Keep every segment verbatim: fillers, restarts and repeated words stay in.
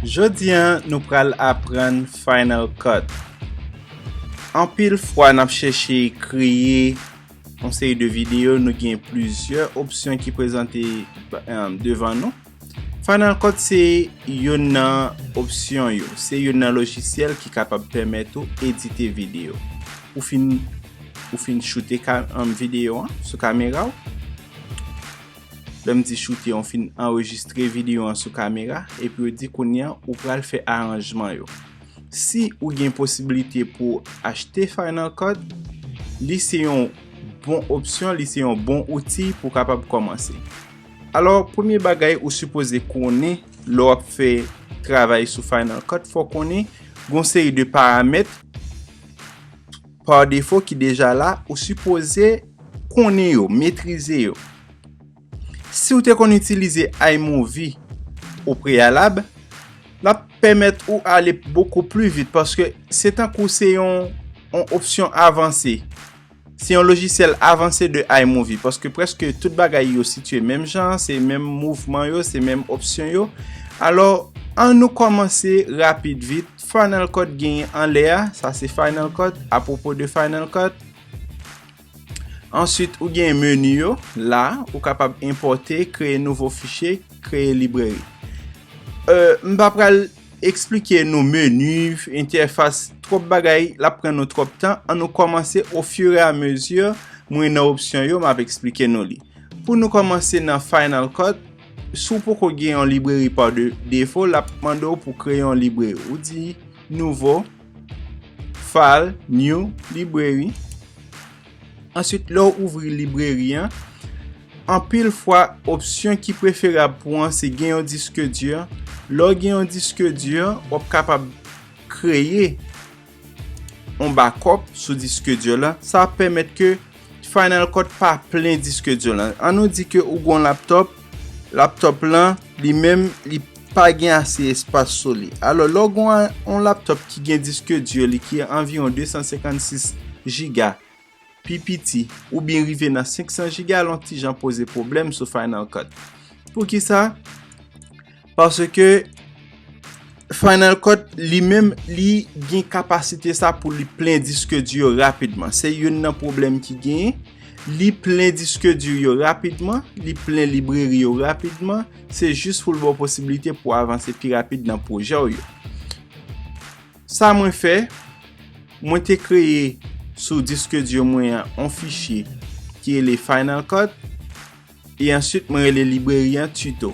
Jodi a, nou pral aprann Final Cut. Anpil fwa, n ap chèche kreye yon seri de videyo, nou gen plizyè opsyon ki prezante, um, devan nou. Final Cut se youn nan opsyon yo. Se youn nan lojisyèl ki kapab pèmèt ou edite videyo. Ou fin, ou fin choute ka, um, videyo an sou kamera w. Lè m di choute, ou fin anrejistre videyo an sou kamera, epi ou di kounye a ou pral fè aranjman yo. Si ou gen posiblite pou achte Final Cut, li se yon bon opsyon, li se yon bon outi pou w kapab kòmanse. Alò, premye bagay ou sipoze konnen lè w ap fè travay sou Final Cut, fò w konnen gon seri de paramèt pa defo ki deja la, ou sipoze konnen yo, metrize yo. Si w te konn itilize iMovie o preyalab, l ap pèmèt ou ale bokou pli vit, paske se tankou se yon, yon opsyon avanse. Se yon lojisyèl avanse de iMovie, paske prèske tout bagay yo sitiye menm jan, se menm mouvman yo, se menm opsyon yo. Alò, ann nou kòmanse rapid vit. Final Cut genyen anlè a, sa se Final Cut, apwopo de Final Cut. Answit, ou gen meni yo la, ou kapab enpòte, kreye nouvo fichye, kreye libreri. Euh, m pa pral eksplike nou meni, entèfas, twòp bagay, l ap pran nou twòp tan. Ann nou kòmanse au fur et à mesure, mwen nan opsyon yo, m ap eksplike nou li. Pou nou kòmanse nan Final Cut, si w poko gen yon libreri pa de, defo, l ap mande w pou kreye yon libreri. Ou di nouvo, file, new, libreri. Answit, lè w ouvri libreri an, anpil fwa, opsyon ki preferab pou an se gen yon disk di. Lè w gen yon disk di, w ap kapab kreye yon backup sou disk di lan. Sa ap pèmèt ke Final Cut pa plen disk di lan. Ann nou di ke ou gen yon laptop, laptop lan, li menm, li pa gen ase espas sou li. Alò, lè w gen yon laptop ki gen disk di li ki anviwon de san senkannsis jiga, pi piti, oubyen rive nan senk san jiga, l on ti jan poze pwoblèm sou Final Cut. Poukisa? Paske Final Cut li menm, li gen kapasite sa pou li plen disk di yo rapidman. Se youn nan pwoblèm ki genyen. Li plen disk di yo rapidman, li plen libreri yo rapidman. Se jis pou l ba w posiblite pou w avanse pi rapid nan pwojè w yo. Sa mwen fè, mwen te kreye sou disk di mwen an yon fichye ki rele Final Cut, e answit mwen rele libreri an Tuto,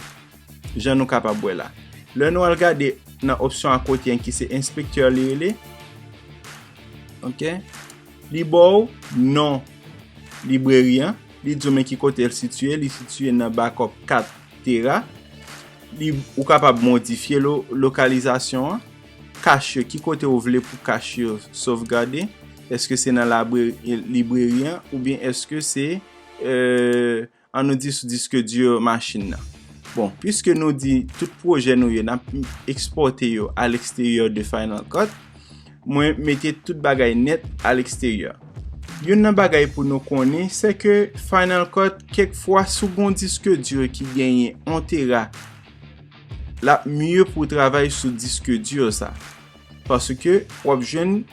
jan nou kapab wè la. Lè nou al gade nan opsyon akote an ki se enspektè li rele, ok, li ba w non libreri an, li di w men ki kote l sitiye, li sitiye nan backup kat tera. Li, ou kapab modifye lo, lokalizasyon an. Kach yo, ki kote ou vle pou kach yo sovgade? Èske se nan labre-, libreri an oubyen èske se, euh, ann nou di sou disk di machin nan? Bon, piske nou di tout pwojè nou yo, n ap ekspòte yo aleksteryè de Final Cut, mwen mete tout bagay nèt aleksteryè. Youn nan bagay pou nou konnen, se ke Final Cut, kèkfwa, si w gen yon disk di ki genyen yon tera, l ap mye pou w travay sou disk di sa. Paske w ap jwenn,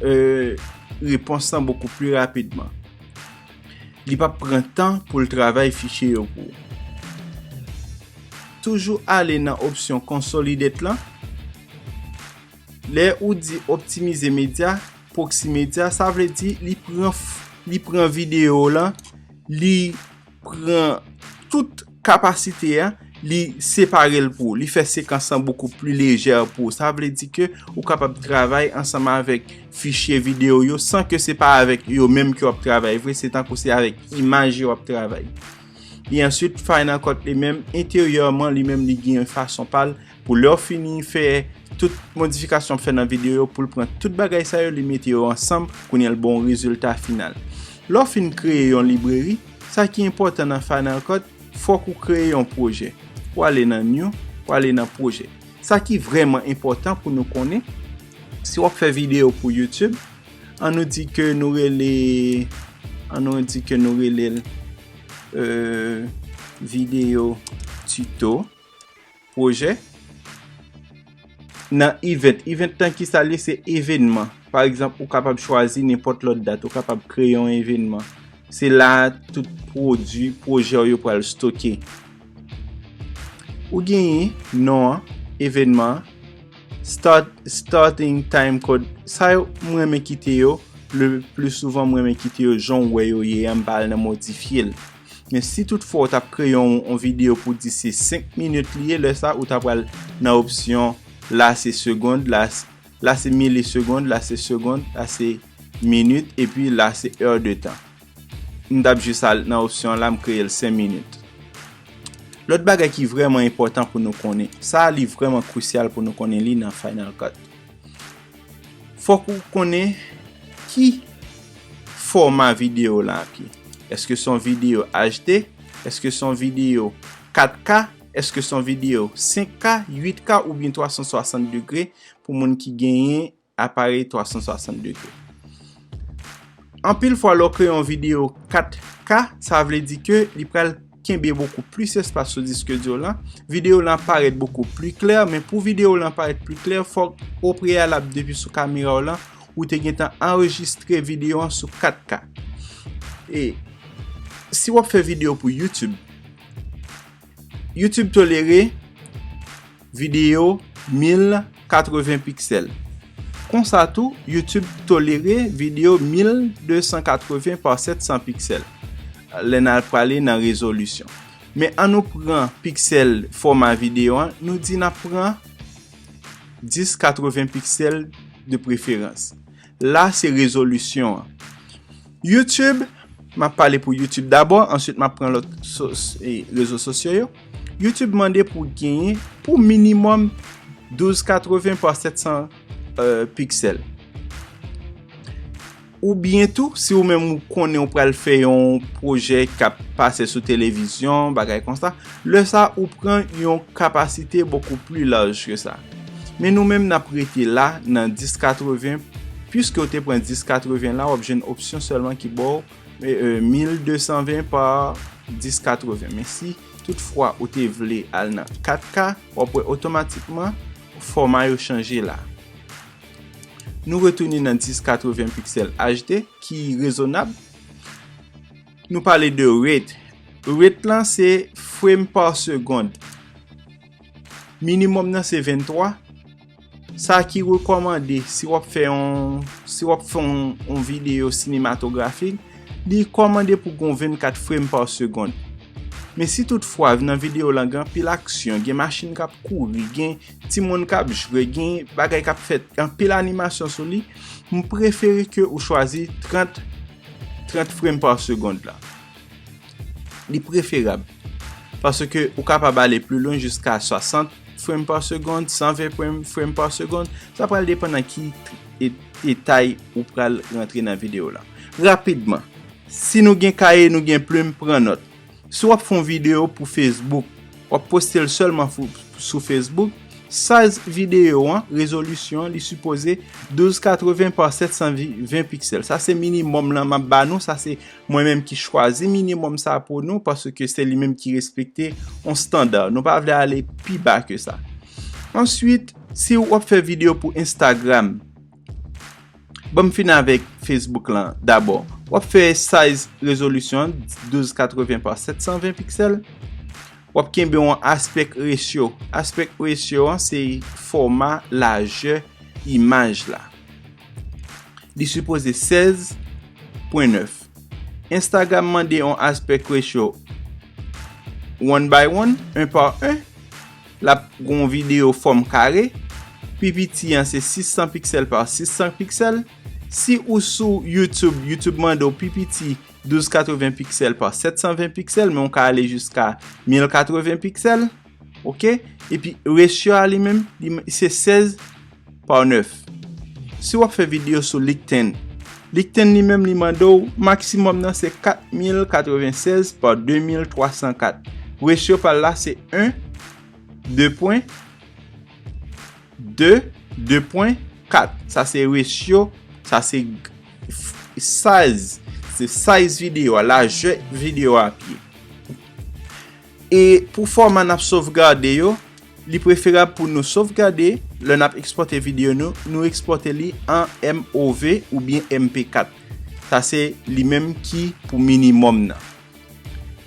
euh, repons lan bokou pli rapidman. Li p ap pran tan pou l travay fichye yo pou ou. Toujou ale nan opsyon Consolidated lan. Lè ou di optimize medya, proxy medya, sa vle di li pran f-, li pran videyo w lan, li pran tout kapasite a, li separe l pou ou, li fè sekans lan bokou pli lejè pou ou. Sa vle di ke ou kapab travay ansanm avèk fichye videyo yo san ke se pa avèk yo menm ke w ap travay vre, se tankou se avèk imaj yo w ap travay. E answit, Final Cut li menm, enteryèman, li menm, li gen yon fason pa l pou lè w fini fè tout modifikasyon w ap fè nan videyo yo, pou l pran tout bagay sa yo, li mete yo ansanm, kounye a l ba w yon rezilta final. Lè w fin kreye yon libreri, sa ki enpòtan nan Final Cut, fòk ou kreye yon pwojè. Ou ale nan New, ou ale nan Pwojè. Sa ki vrèman enpòtan pou nou konnen, si w ap fè videyo pou YouTube, ann nou di ke nou rele, ann nou di ke nou rele l, euh, videyo tuto pwojè. nan event. Event lan ki sa l ye? Se evènman. Pa egzanp, ou kapab chwazi nenpòt lòt dat, ou kapab kreye yon evènman. Se la tout pwodui, pwojè w yo pral stoke. Ou genyen non an, evènman an, start, starting time code. Sa yo, m renmen kite yo. Le pli souvan, m renmen kite yo jan w wè yo ye an, m pa al nan modifye l. Men si toutfwa w t ap kreye yon, yon videyo pou di se senk minit li ye, lè sa ou ta pral nan opsyon la se segond, la, la se milisegonn, la se segond, la se minit, epi la se heure de temps. M t ap jis al nan opsyon la, m kreye l senk minit. Lòt bagay ki vrèman enpòtan pou nou konnen, sa a li vrèman krisyal pou nou konnen li nan Final Cut. Fòk ou konnen ki fòma videyo w lan ap ye. Èske se yon videyo H D? Èske se yon videyo kat K? Èske se yon videyo senk K, uit K oubyen twa san swasant degre pou moun ki genyen aparèy twa san swasant degre? Anpil fwa, lè w kreye yon videyo kat K, sa vle di ke li pral kenbe bokou plis espas sou disk di w lan. Videyo w lan ap parèt bokou pli klè, men pou videyo w lan parèt pli klè, fòk opreyalab depi sou kamera w lan, ou te gentan anrejistre videyo an sou kat K. E si w ap fè videyo pou YouTube, YouTube tolere videyo mil katreven piksèl. Konsa tou, YouTube tolere videyo mil de san katreven pa sèt san piksèl lè n al prale nan rezolisyon. Men ann nou pran piksèl fòma videyo an, nou di n ap pran dis katreven piksèl de preferans. La, se rezolisyon an. YouTube, m ap pale pou YouTube dabò, answit m ap pran lòt so-, e, rezo sosyo yo. YouTube mande pou genyen, pou minimòm, douz katreven pa sèt san, e, piksèl. Oubyen tou, si ou menm ou konnen ou pral fè yon pwojè k ap pase sou televizyon, bagay konsa, lè sa ou pran yon kapasite bokou pli laj ke sa. Men nou menm n ap rete la nan dis katreven, piske ou te pran dis katreven la, w ap jwenn opsyon sèlman ki ba w, e, e, mil de san ven pa dis katreven. Men si toutfwa ou te vle al nan kat K, w ap wè otomatikman fòma yo chanje la. Nou retounen nan dis katreven piksèl H D ki rezonab. Nou pale de rate. Rate lan se frame par seconde. Minimòm nan se venntwa. Sa ki rekòmande si w ap fè yon, si w ap fè yon, yon videyo sinematografik, li kòmande pou gen yon vennkat frame par seconde. Men si toutfwa nan videyo lan gen anpil aksyon, gen machin k ap kouri, gen timoun k ap jwe, gen bagay k ap fèt, anpil animasyon sou li, m prefere ke ou chwazi trant, trant frame par seconde la. Li preferab. Paske ou kapab ale pli lwen jiska swasant frame par seconde, san ven frame, frame par seconde. Sa pral depann nan ki e-, etay ou pral rantre nan videyo la. Rapidman, si nou gen kaye, nou gen plim, pran nòt. Si w ap fè yon videyo pou Facebook, w ap poste l sèlman fou-, sou Facebook, size videyo an, rezolisyon an, li sipoze douz katreven pa sèt san ven piksèl. Sa se minimòm lan m ap ba nou, sa se mwen menm ki chwazi minimòm sa pou nou, paske se li menm ki respekte yon estanda. Nou pa vle ale pi ba ke sa. Answit, si w ap fè videyo pou Instagram, ban m fini avèk Facebook lan dabò. W ap fè size rezolisyon an douz katreven pa sèt san ven piksèl. W ap kenbe yon aspect ratio. Aspect ratio an se fòma lajè imaj la. Li sipoze sèz pwen nèf. Instagram mande yon aspect ratio one by one, un par un. L ap gen yon videyo fòm kare. Pi piti an se sis san piksèl pa sis san piksèl. Si ou sou YouTube, YouTube mande w pi piti douz katreven piksèl pa sèt san ven piksèl, men w ka ale jiska mil katreven piksèl. Oke? Epi ratio a li menm, li, se sèz pa nèf. Si w ap fè videyo sou LinkedIn, LinkedIn li menm li mande w maksimòm nan se kat mil katreven sèz pa de mil twa san kat. Ratio pa l la se en, de pwen de, de pwen kat. Sa se ratio, sa se g-, f-, size, se size videyo a, lajè videyo a ap ye. E pou fòma n ap sovgade yo, li preferab pou nou sovgade lè n ap ekspòte videyo nou, nou ekspòte li an M O V oubyen M P kat. Sa se li menm ki pou minimòm nan.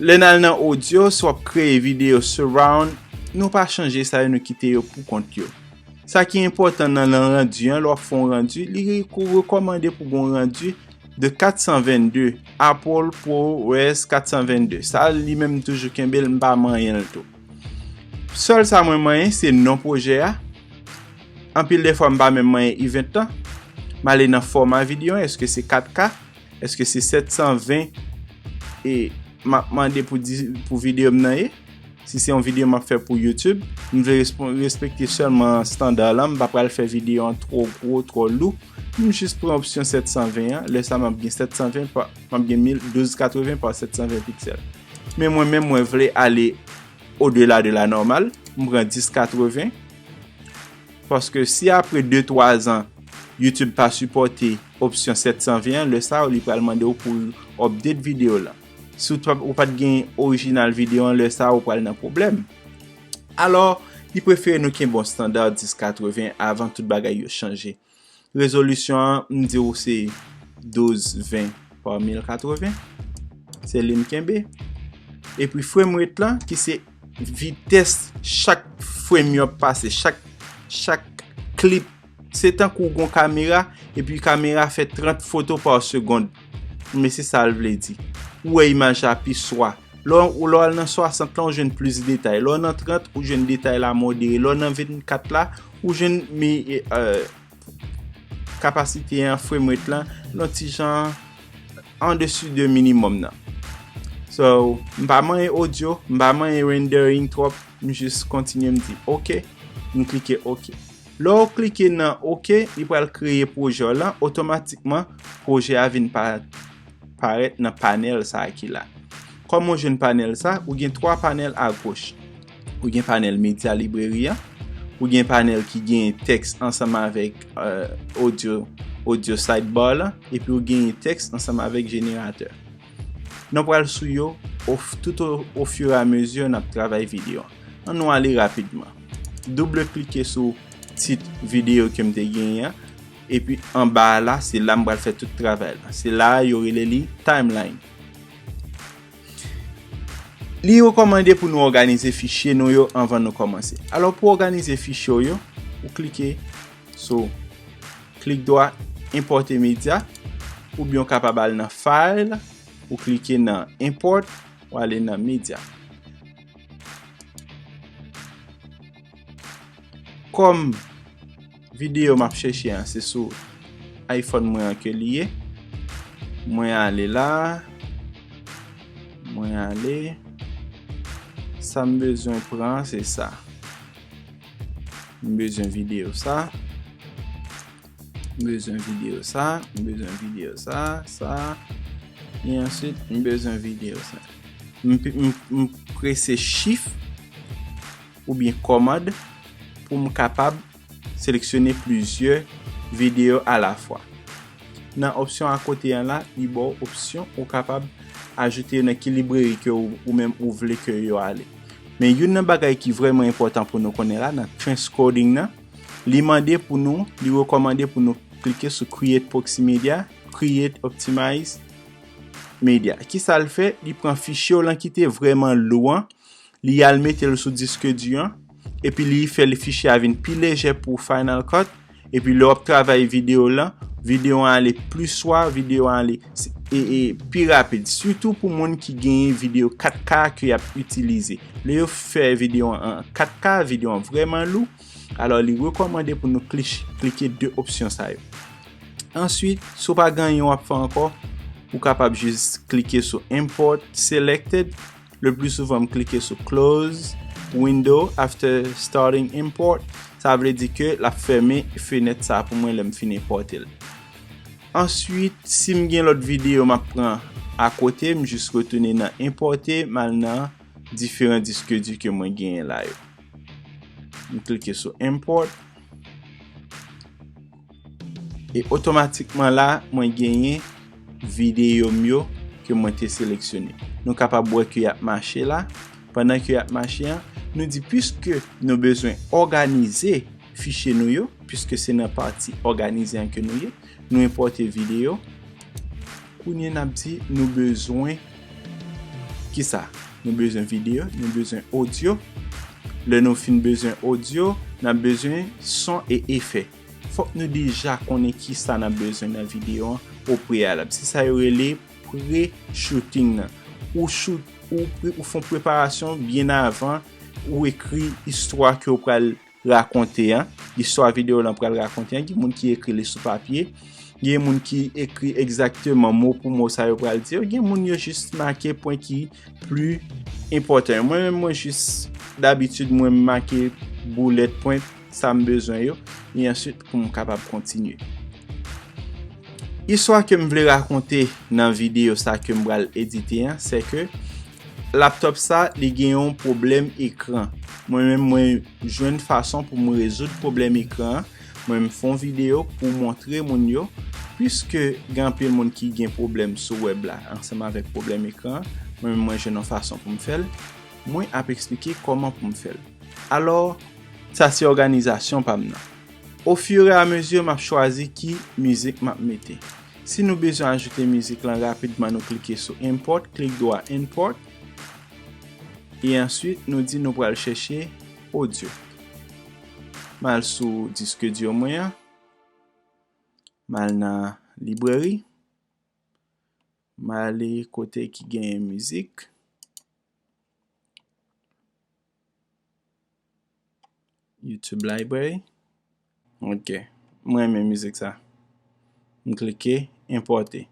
Lè n al nan odyo, si w ap kreye videyo surround, nou pa chanje sa yo, nou kite yo pou kont yo. Sa ki enpòtan nan, nan randi an, lè w ap fè yon randi, li re-, rekòmande pou gen yon randi de kat san vennde, Apple ProRes kat san vennde. Sa li menm toujou kenbe l, m pa manyen l tou. Sèl sa mwen manyen, se non pwojè a. Anpil de fwa, m pa menm manyen event lan. M ale nan fòma videyo an, èske se kat K, èske se sèt san ven, e m ap mande pou di, pou videyo m nan ye. Si se yon videyo m ap fè pou YouTube, m vle respon-, respekte sèlman estanda lan, m pa pral fè videyo an twò gwo, twò lou. M jis pran opsyon sèt san ven an, lè sa m ap gen sèt san ven pa, m ap gen mil, douz katreven pa sèt san ven piksèl. Men mwen menm, mwen vle ale odela de la nòmal, m pran dis katreven. Paske si apre de twa zan, YouTube pa sipòte opsyon sèt san ven an, lè sa a, li pral mande w pou update videyo lan. Si w t-, ou pa t gen orijinal videyo an, lè sa a, ou pral nan pwoblèm. Alò, li prefere nou kenbe yon estanda dis katreven avan tout bagay yo chanje. Rezolisyon an, m di w se douz ven pa mil katreven. Se li m kenbe. Epi frame rate lan, ki se vitès chak frame yo ap pase, chak, chak klip. Se tankou w gen yon kamera, epi kamera fè trant foto pa segonn. Men se sa l vle di. Ou wè imaj la pi swa. Lè w, lè w al nan swasant lan, ou jwenn plis detay. Lè w nan trant, ou jwenn detay la modere. Lè w nan vennkat la, ou jwenn mi-, e, e, kapasite an, frame rate lan, yon ti jan an desi de minimòm nan. So, m pa manyen odyo, m pa manyen rendering twòp, m jis kontinye, m di oke, m klike oke. Lè w klike nan oke, li pral kreye pwojè w lan, otomatikman, pwojè a vin pa-, parèt nan panèl sa a ki la. Kòman w jwenn panèl sa? Ou gen twa panèl agoch. Ou gen panèl medya libreri an, ou gen panèl ki gen tèks ansanm avèk, e, odyo, odyo sidebar lan, epi ou gen tèks ansanm avèk jeneratè. Nou pral sou yo o f-, tout o, o fur et à mesure n ap travay videyo an. An nou ale rapidman. Double klike sou tit videyo ke m te genyen an. Epi anba a la, se la m pral fè tout travay la. Se la a yo rele li timeline. Li rekòmande pou nou òganize fichye nou yo anvan nou kòmanse. Alò, pou òganize fichye w yo, ou klike sou klik dwa, enpòte medya, oubyen w kapab al nan file, ou klike nan import, ou ale nan medya. Kòm videyo m ap chèche an, se sou iPhone mwen an ke li ye. Mwen ale la. Mwen ale. Sa m bezwen pran, se sa. M bezwen videyo sa. M bezwen videyo sa. M bezwen videyo sa. Sa. E answit, m bezwen videyo sa. M, m, m prese shift oubyen command pou m kapab seleksyone plizyè videyo alafwa. Nan opsyon akote an la, li ba w opsyon ou kapab ajoute yo nan ki libreri ke ou, ou menm ou vle ke yo ale. Men youn nan bagay ki vrèman enpòtan pou nou konnen la, nan transcoding nan, li mande pou nou, li rekòmande pou nou klike sou Create Proxy Media, Create Optimize Media. Kisa l fè? Li pran fichye w lan ki te vrèman lou an, li al mete l sou disk di an, epi li fè li fichye a vin pi lejè pou Final Cut, epi lè w ap travay videyo lan, videyo an ale pli swa, videyo an ale s-, e, e, pi rapid. Sitou pou moun ki genyen videyo kat K ke y ap itilize. Lè yo fè videyo an an kat K, videyo an vrèman lou, alò li rekòmande pou nou klich-, klike de opsyon sa yo. Answit, si w pa gen anyen w ap fè ankò, ou kapab jis klike sou Import Selected. Le pli souvan, m klike sou Close Window after starting import. Sa vle di ke l ap fèmen fenèt sa a pou mwen lè m fin enpòte l. Answit, si m gen lòt videyo m ap pran akote, m jis retounen nan enpòte, m al nan diferan disk di ke mwen genyen la yo. M klike sou Import. E otomatikman la, mwen genyen videyo m yo ke mwen te seleksyone. Nou kapab wè ke y ap mache la. Pandan ke y ap mache an, nou di piske nou bezwen òganize fichye nou yo, piske se nan pati òganize an ke nou ye. Nou enpòte videyo. Kounye n ap di nou bezwen kisa? Nou bezwen videyo, nou bezwen odyo. Lè nou fin bezwen odyo, n ap bezwen son e efè. Fòk nou deja konnen kisa n ap bezwen nan videyo an o preyalab. Se sa yo rele pre-shooting nan. Ou shoot, ou, pre- ou fè yon preparasyon byen avan, ou ekri istwa ke w pral rakonte an, istwa videyo lan pral rakonte an. Gen moun ki ekri li sou papye, gen moun ki ekri egzakteman mo pou mo sa yo pral di yo, gen moun yo jis make pwen ki pli enpòtan yo. Mwen menm, mwen jis, dabitid, mwen make boulèt pwen sa m bezwen yo, e answit pou m kapab kontinye. Istwa ke m vle rakonte nan videyo sa ke m pral edite an, se ke laptòp sa, li gen yon pwoblèm ekran. Mwen menm, mwen jwenn fason pou m rezoud pwoblèm ekran an. Mwen menm fè yon videyo pou montre moun yo, piske gen anpil moun ki gen pwoblèm sou wèb la ansanm avèk pwoblèm ekran an. Mwen menm, mwen jwenn yon fason pou m fè l. Mwen ap eksplike kòman pou m fè l. Alò, sa se òganizasyon pa m nan. Ofiramezi, m ap chwazi ki mizik m ap mete. Si nou bezwen ajoute mizik lan rapidman, nou klike sou Import, klik dwa Import, e answit nou di nou pral chèche odyo. M al sou disk di mwen an, m al nan libreri, m ale kote ki genyen mizik, YouTube Library. Ok. Mwen renmen mizik sa. M klike enpòte.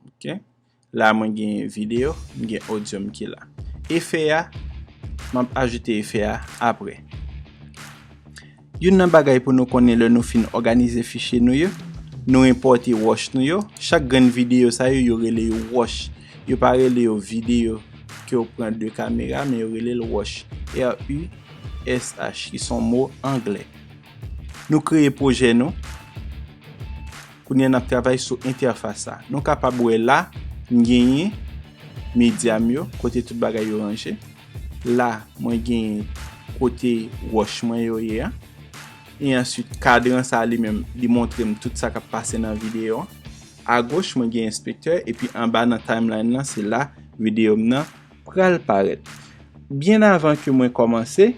Ok. La, mwen gen videyo, m gen odyo m ki la. Efè a, m ap ajoute efè a apre. Youn nan bagay pou nou konnen lè nou fin òganize fichye nou yo, nou enpòte rush nou yo. Chak grenn videyo sa yo, yo rele yo rush. Yo pa rele yo videyo ke w pran de kamera, men yo rele l rush. R U S H, ki se yon mo anglè. Nou kreye pwojè nou. Kounye a n ap travay sou entèfas sa. Nou kapab wè la, m genyen medya m yo, kote tout bagay yo ranje. La, mwen genyen kote rush mwen yo ye a. E answit, kadran sa li menm, li montre m tout sa k ap pase nan videyo an. Agoch, mwen gen enspektè, epi anba nan timeline lan, se la videyo m nan pral parèt. Byen avan ke mwen kòmanse,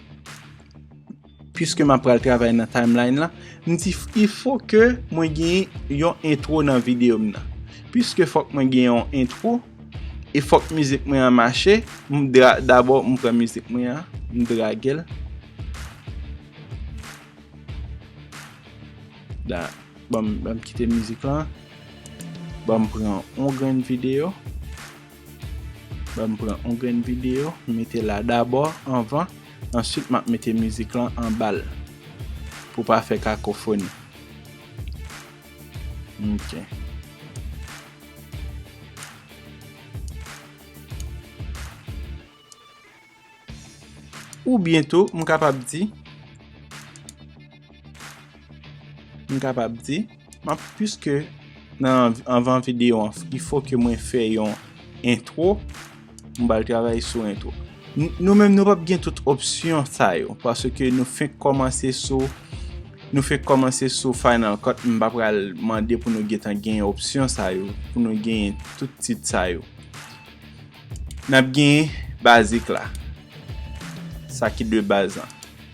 piske m ap pral travay nan timeline lan, m di f- il faut que mwen gen yon entwo nan videyo m nan. Piske fòk mwen gen yon entwo, e fòk mizik mwen an mache, m dra- dabò m pran mizik mwen an, m drage l. Da, ban m, ban m kite mizik lan. Ban m pran yon grenn videyo. Ban m pran yon grenn videyo, m mete la dabò, anvan. Answit, m ap mete mizik lan anba l pou pa fè kakofoni. Ok. Oubyen tou, m kapab di, m kapab di, m ap, piske nan anvan videyo an, il faut que mwen fè yon entwo, m pral travay sou entwo. N- nou menm, nou p ap gen tout opsyon sa yo, paske nou fenk kòmanse sou, nou fenk kòmanse sou Final Cut, m pa pral mande pou nou gentan gen opsyon sa yo, pou nou gen tout tit sa yo. N ap gen bazik la. Sa ki de baz lan.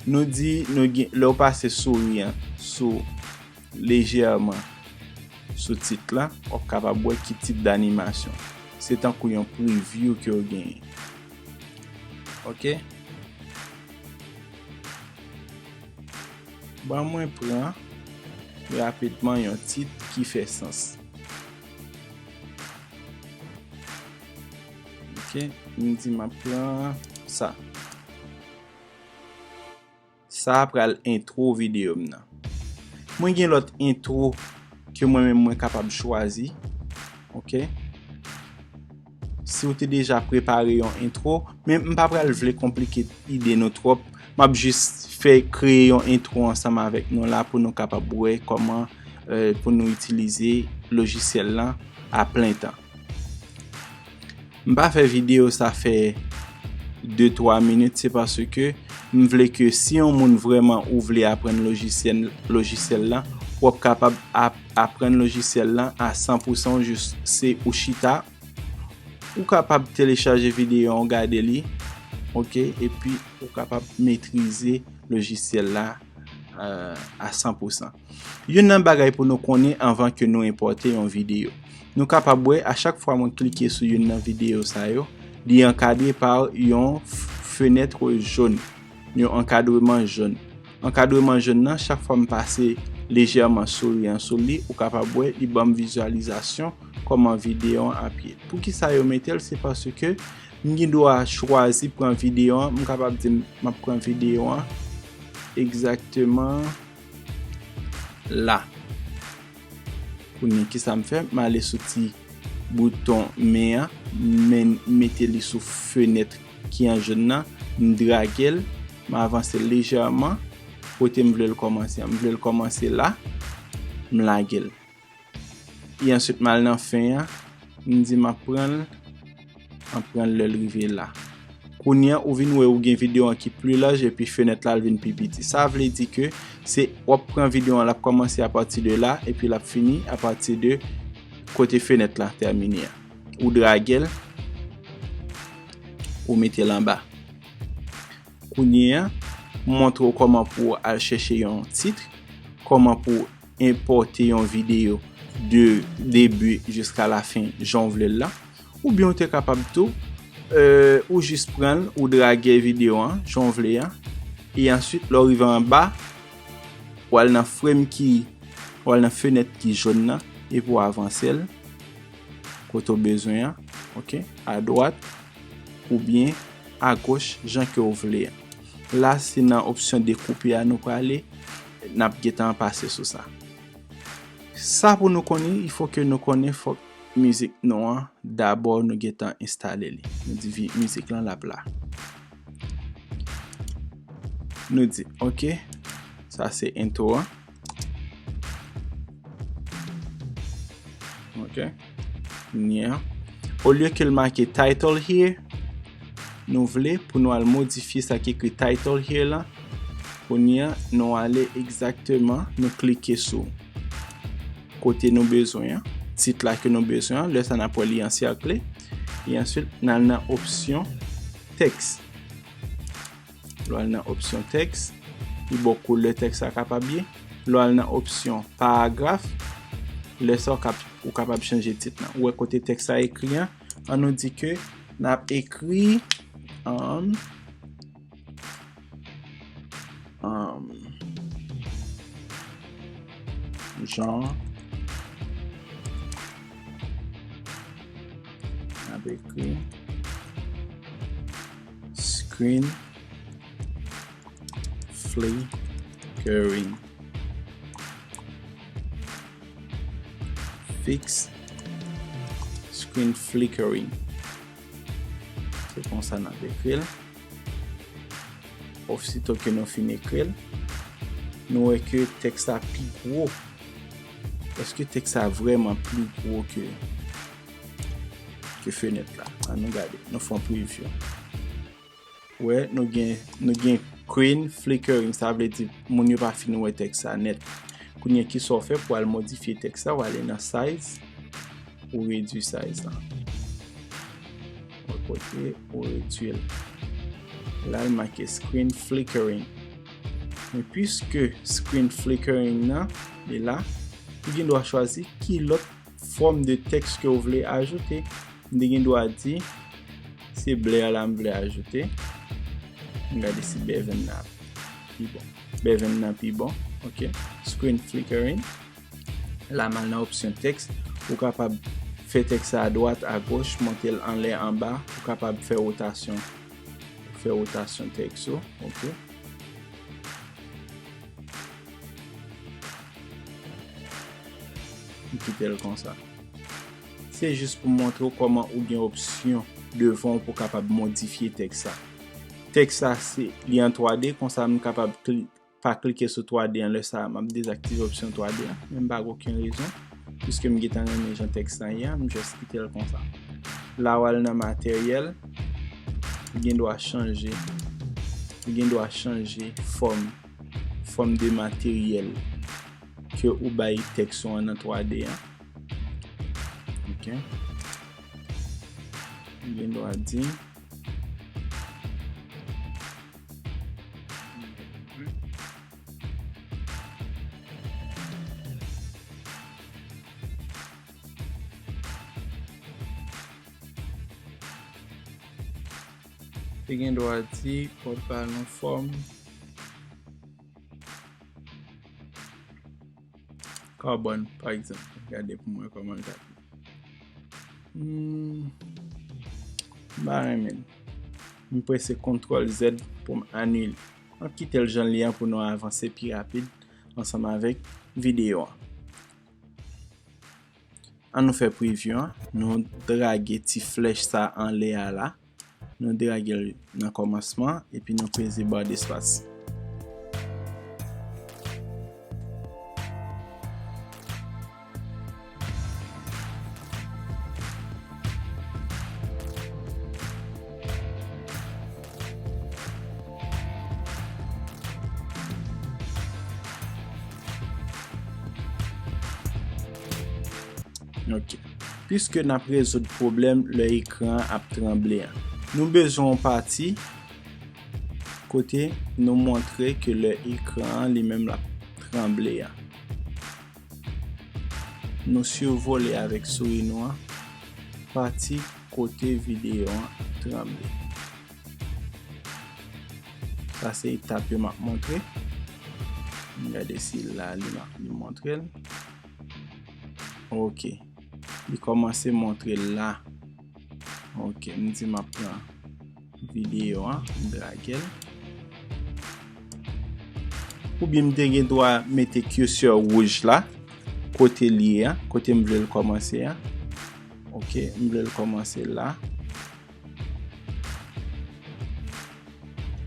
Nou di, nou gen, lè w pase souri an sou, lejèman sou tit lan, w ap kapab wè ki tip danimasyon. Se tankou yon preview ke w genyen. Ok? Ban mwen pran rapidman yon tit ki fè sans. Ok, m di m ap pran sa. Sa a pral entwo videyo m nan. Mwen gen lòt entwo ke mwen menm mwen kapab chwazi. Ok? Si w te deja prepare yon entwo, men m pa pral vle konplike ide nou twòp. M ap jis fè kreye yon entwo ansanm avèk nou la pou nou kapab wè kòman, eh, pou nou itilize lojisyèl lan a plen tan. M pa fè videyo sa fè de twa minit, se paske m vle ke si yon moun vrèman ou vle aprann lojisyèl, lojisyèl lan, w ap kapab ap, aprann lojisyèl lan a san pou san, ou jis se ou chita, ou kapab telechaje videyo an, w gade li, oke, epi ou kapab metrize lojisyèl la, euh, a san pou san. Youn nan bagay pou nou konnen anvan ke nou enpòte yon videyo. Nou kapab wè, a chak fwa mwen klike sou youn nan videyo sa yo, li ankadre pa yon f-, fenèt jòn, yon ankadreman jòn. Ankadreman jòn nan, chak fwa m pase lejèman souri an sou li, ou kapab wè li ban m vizyalizasyon kòman videyo an ap ye. Poukisa yo mete l? Se paske m gen dwa chwazi pran videyo an, m kapab di m ap pran videyo an egzakteman la. Kounye a, kisa m fè? M ale sou ti bouton men an, men mete li sou fenèt ki an jòn nan, m drage l, m avanse l lejèman kote m vle l kòmanse an. M vle l kòmanse la, m lage l. E answit, m al nan fen an, m di m ap pran l, m ap pran l lè l rive la. Kounye a, ou vin wè ou gen videyo an ki pli laj epi fenèt la, l vin pi piti. Sa vle di ke se w ap pran videyo an, l ap kòmanse apati de la, epi l ap fini apati de kote fenèt la tèmine a. Ou drage l, ou mete l anba. Kounye a, m montre w kòman pou w al chèche yon tit, kòman pou w enpòte yon videyo de debi jiska lafen jan w vle l la. Oubyen w te kapab tou, euh, ou jis pran l, ou drage videyo an, jan w vle an. E answit, lè w rive anba, w al nan frame ki, w al nan fenèt ki jòn nan, epi w avanse l kote w bezwen an, oke, adwat oubyen agoch, jan ke w vle an. La, se nan opsyon dekoupe a nou prale, n ap gentan pase sou sa. Sa pou nou konnen, il faut que nou konnen fòk mizik nou an, dabò nou gentan enstale li. Nou di vi-, mizik lan l ap la. Nou di, oke, sa se entwo an. Oke. Kounye a, olye ke l make title here, nou vle pou nou al modifye sa ki ekri title here lan. Kounye a, nou ale egzakteman, nou klike sou kote nou bezwen an, tit la ke nou bezwen an. Lè sa, n ap wè li ansèkle. E answit, n al nan opsyon tèks. Lè w al nan opsyon tèks, li ba w koulè tèks la kapab ye. Lè w al nan opsyon paragraf, lè sa w kap-, ou kapab chanje tit lan. Ou wè kote tèks la ekri an, an nou di ke n ap ekri, um, um, jan n ap ekri screen flickering. Fix screen flickering. Se konsa n ap ekri l. Osito ke nou fin ekri l, nou wè ke tèks la pi gwo. Èske tèks la vrèman pi gwo ke, ke fenèt la? Ann nou gade, nou fè yon preview. Wè, nou gen, nou gen screen flickering, sa vle di moun yo pa fin wè tèks la nèt. Kounye a, kisa w fè pou al modifye tèks la? W ale nan size, ou redui size la. Ou kote, ou redui l. La, l make screen flickering. Men piske screen flickering nan, li la, ou gen dwa chwazi ki lòt fòm de tèks ke w vle ajoute. M te gen dwa di, se blè a la m vle ajoute. M gade si bèvenn nan pi bon. Bèvenn nan pi bon, oke. Screen flickering. La, m al nan opsyon tèks. Ou kapab fè tèks la adwat, agoch, monte l anlè, anba. Ou kapab fè wotasyon. Fè wotasyon tèks ou, oke. M kite l konsa. Se jis pou montre w kòman ou gen opsyon devan w pou kapab modifye tèks la. Tèks la, se, li an twa D, konsa m kapab kli-, pa klike sou twa D an, lè sa a, m ap dezaktive opsyon twa D an, men m pa gen okenn rezon, piske m gentan renmen jan tèks lan ye a, m just kite l konsa. La, w al nan materyèl, ou gen dwa chanje, ou gen dwa chanje fòm, fòm de materyèl ke ou bay tèks ou an nan twa D an. Ok. Ou gen dwa di, te gen dwa di, pòt pa nan fòm karbòn, pa egzanp. Gade pou mwen kòman l t ap ye. Hmm, m pa renmen l. M prese kontwòl Z pou m anile. An kite l jan l ye an pou nou avanse pi rapid ansanm avèk videyo an. An nou fè preview an. Nou drage ti flèch sa anlè a la. Nou drage l nan kòmansman, epi nou peze barre d'espace. Ok. Piske n ap rezoud pwoblèm lè ekran an ap tranble an, nou bezwen yon pati kote nou montre ke lè ekran an li menm l ap tranble an. Nou sivole avèk souri nou an pati kote videyo an ap tranble. Sa se etap yo m ap montre. M gade si la li, li montre l. Ok. Li kòmanse montre l la. Ok, m di m ap pran videyo an, m drage l. Oubyen m te gen dwa mete cursor wouj la, kote l ye a, kote m vle l kòmanse a. Ok, m vle l kòmanse la.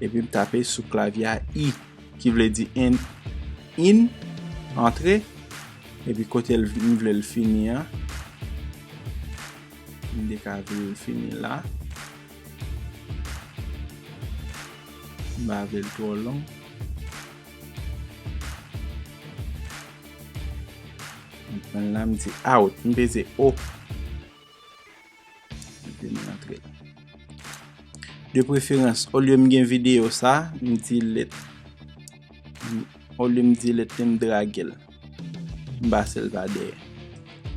Epi m tape sou klavye a I, ki vle di in, in, antre. Epi kote l, m vle l fini an, m te ka vle l fini la. M pa vle l twò long. M pran l la, m di out, m peze O. Epi m rantre l. De preferans, olye m gen videyo sa, m delete. M, olye m delete li, m drage l. M pase l pa dèyè.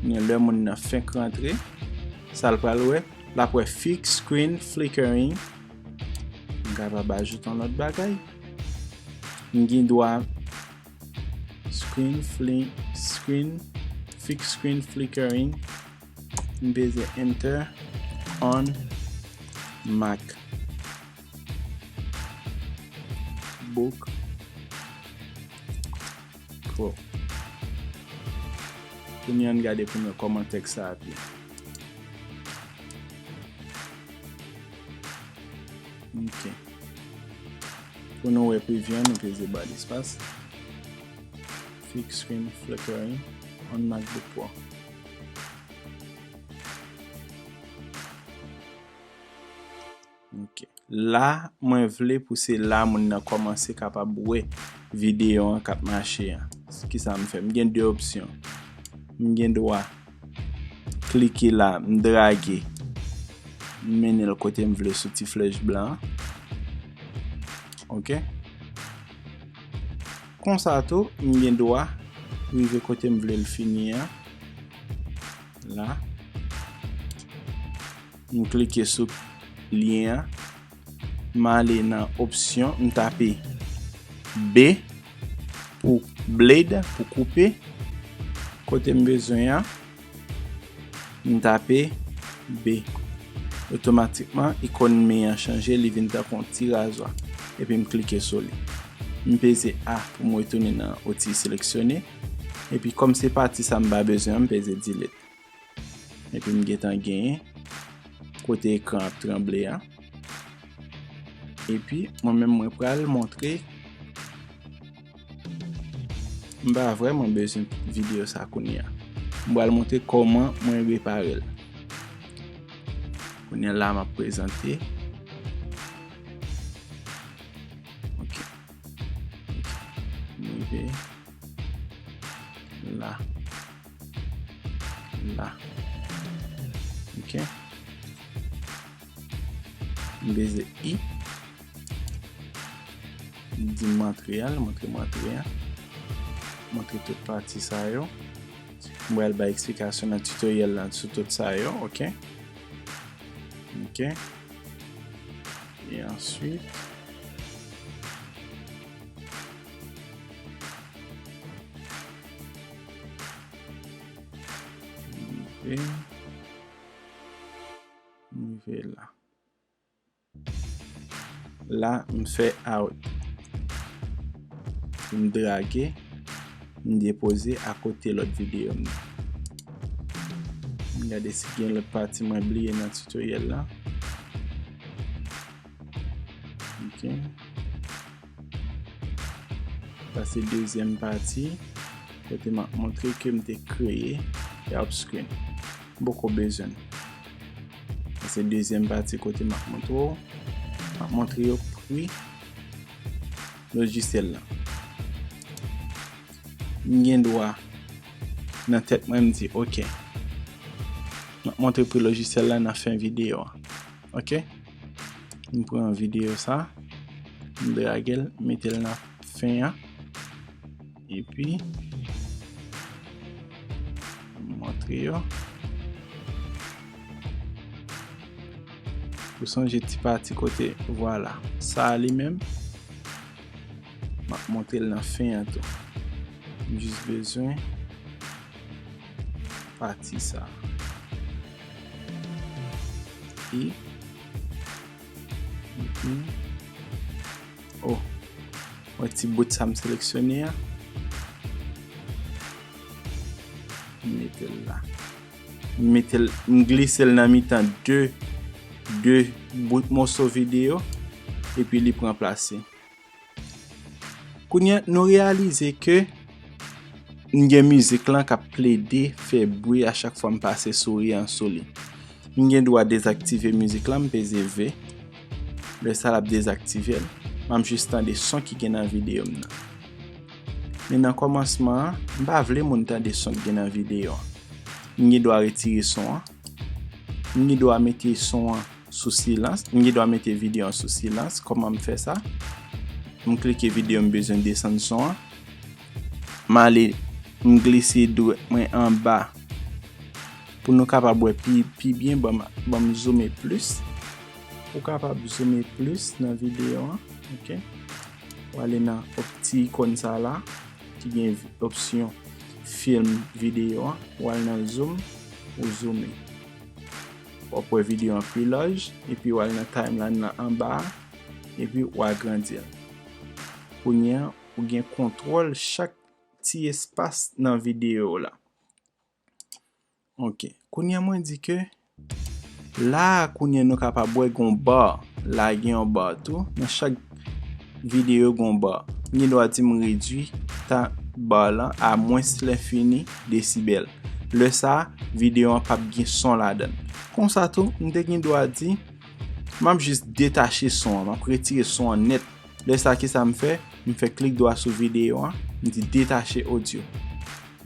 Men lè moun nan fenk rantre, sa l pral wè, l ap wè fix screen flickering. M kapab ajoute yon lòt bagay. M gen dwa screen fli-, screen, fix screen flickering. M peze enter on MacBook Pro. Kounye a n gade pou n wè kòman tèks sa ap ye. Ok. Pou nou wè preview an, nou peze barre d'espace. Fix screen flickering on MacBook Pro. Ok. La, mwen vle pou se la moun nan kòmanse kapab wè videyo an k ap mache an. Kisa m fè? M gen de opsyon. M gen dwa klike la, m drage, m mennen l kote m vle sou ti flèch blan an. Ok. Konsa tou, m gen dwa rive kote m vle l fini an. La. M klike sou lyen an. M ale nan opsyon, m tape B pou blade, pou koupe. Kote m bezwen an, m tape B. Otomatikman, ikòn men an chanje, li vin tankou yon ti razwa. Epi m klike sou li. M peze A pou m retounen nan oti seleksyone. Epi kòm se pati sa m pa bezwen an, m peze delete. Epi m gentan genyen kote ekran ap tranble a. Epi mwen menm mwen pral montre, m pa vrèman bezwen videyo sa kounye a. M pral montre kòman mwen repare l. Kounye a la m ap prezante la. Ok. M peze I. Li di m antre a, l montre m antre a. Montre tout pati sa yo. M pral bay eksplikasyon nan tutoriel la sou tout sa yo, ok? Ok. E answit, m rive, m rive la. La, m fè out. M drage, m depoze akote lòt videyo m nan. M gade si gen lòt pati mwen bliye nan tutoriel la. Ok. Sa se dezyèm pati kote m ap montre ke m te kreye help screen. M poko bezwen l. Sa se dezyèm pati kote m ap montre w. M ap montre yo pri lojisyèl la. M gen dwa, nan tèt mwen, m di, ok. M ap montre pri lojisyèl la nan fen videyo a. Ok? M pran videyo sa, m drage l, m mete l nan fen an. Epi, m montre yo. Ou sonje ti pati kote, vwala. Sa a li menm, m ap montre l nan fen an tou. M jis bezwen pati sa. E, epi, oh, wè ti bout sa m seleksyone a. M mete l la. M mete l, m glise l nan mitan de, de bout moso videyo, epi li pran plas li. Kounye a, nou reyalize ke m gen mizik lan k ap plede fè bri a chak fwa m pase souri an sou li. M gen dwa dezaktive mizik lan, m peze V. Lè sa l ap dezaktive l. M ap jis tande son ki gen nan videyo m nan. Men nan kòmansman an, m pa vle moun tande son ki gen nan videyo an. M gen dwa retire son an. M gen dwa mete son an sou silans. M gen dwa mete videyo an sou silans. Kòman m fè sa? M klike videyo, m bezwen desann son an. M ale, m glise dwèt mwen anba. Pou nou kapab wè pi, pi byen, ban m, ban m zoume plis. Ou kapab zoume plis nan videyo an, ok? Ou ale nan op-, ti ikòn sa la, ki gen vi-, opsyon film videyo an. Ou al nan zoom, ou zoume. W ap wè videyo an pi laj, epi w al nan timeline lan anba a, epi w agrandi l. Kounye a, ou gen kontwòl chak ti espas nan videyo w la. Ok. Kounye a mwen di ke la a, kounye a nou kapab wè gon bar. La a gen yon bar tou. Nan chak videyo gon bar. M gen dwa di m redwi tan bar lan a mwens lenfini desibèl. Lè sa a, videyo an p ap gen son ladan l. Konsa tou, m te gen dwa di, m ap jis detache son an, m ap retire son an nèt. Lè sa a, kisa m fè? M fè klik dwa sou videyo an, m di detache odyo.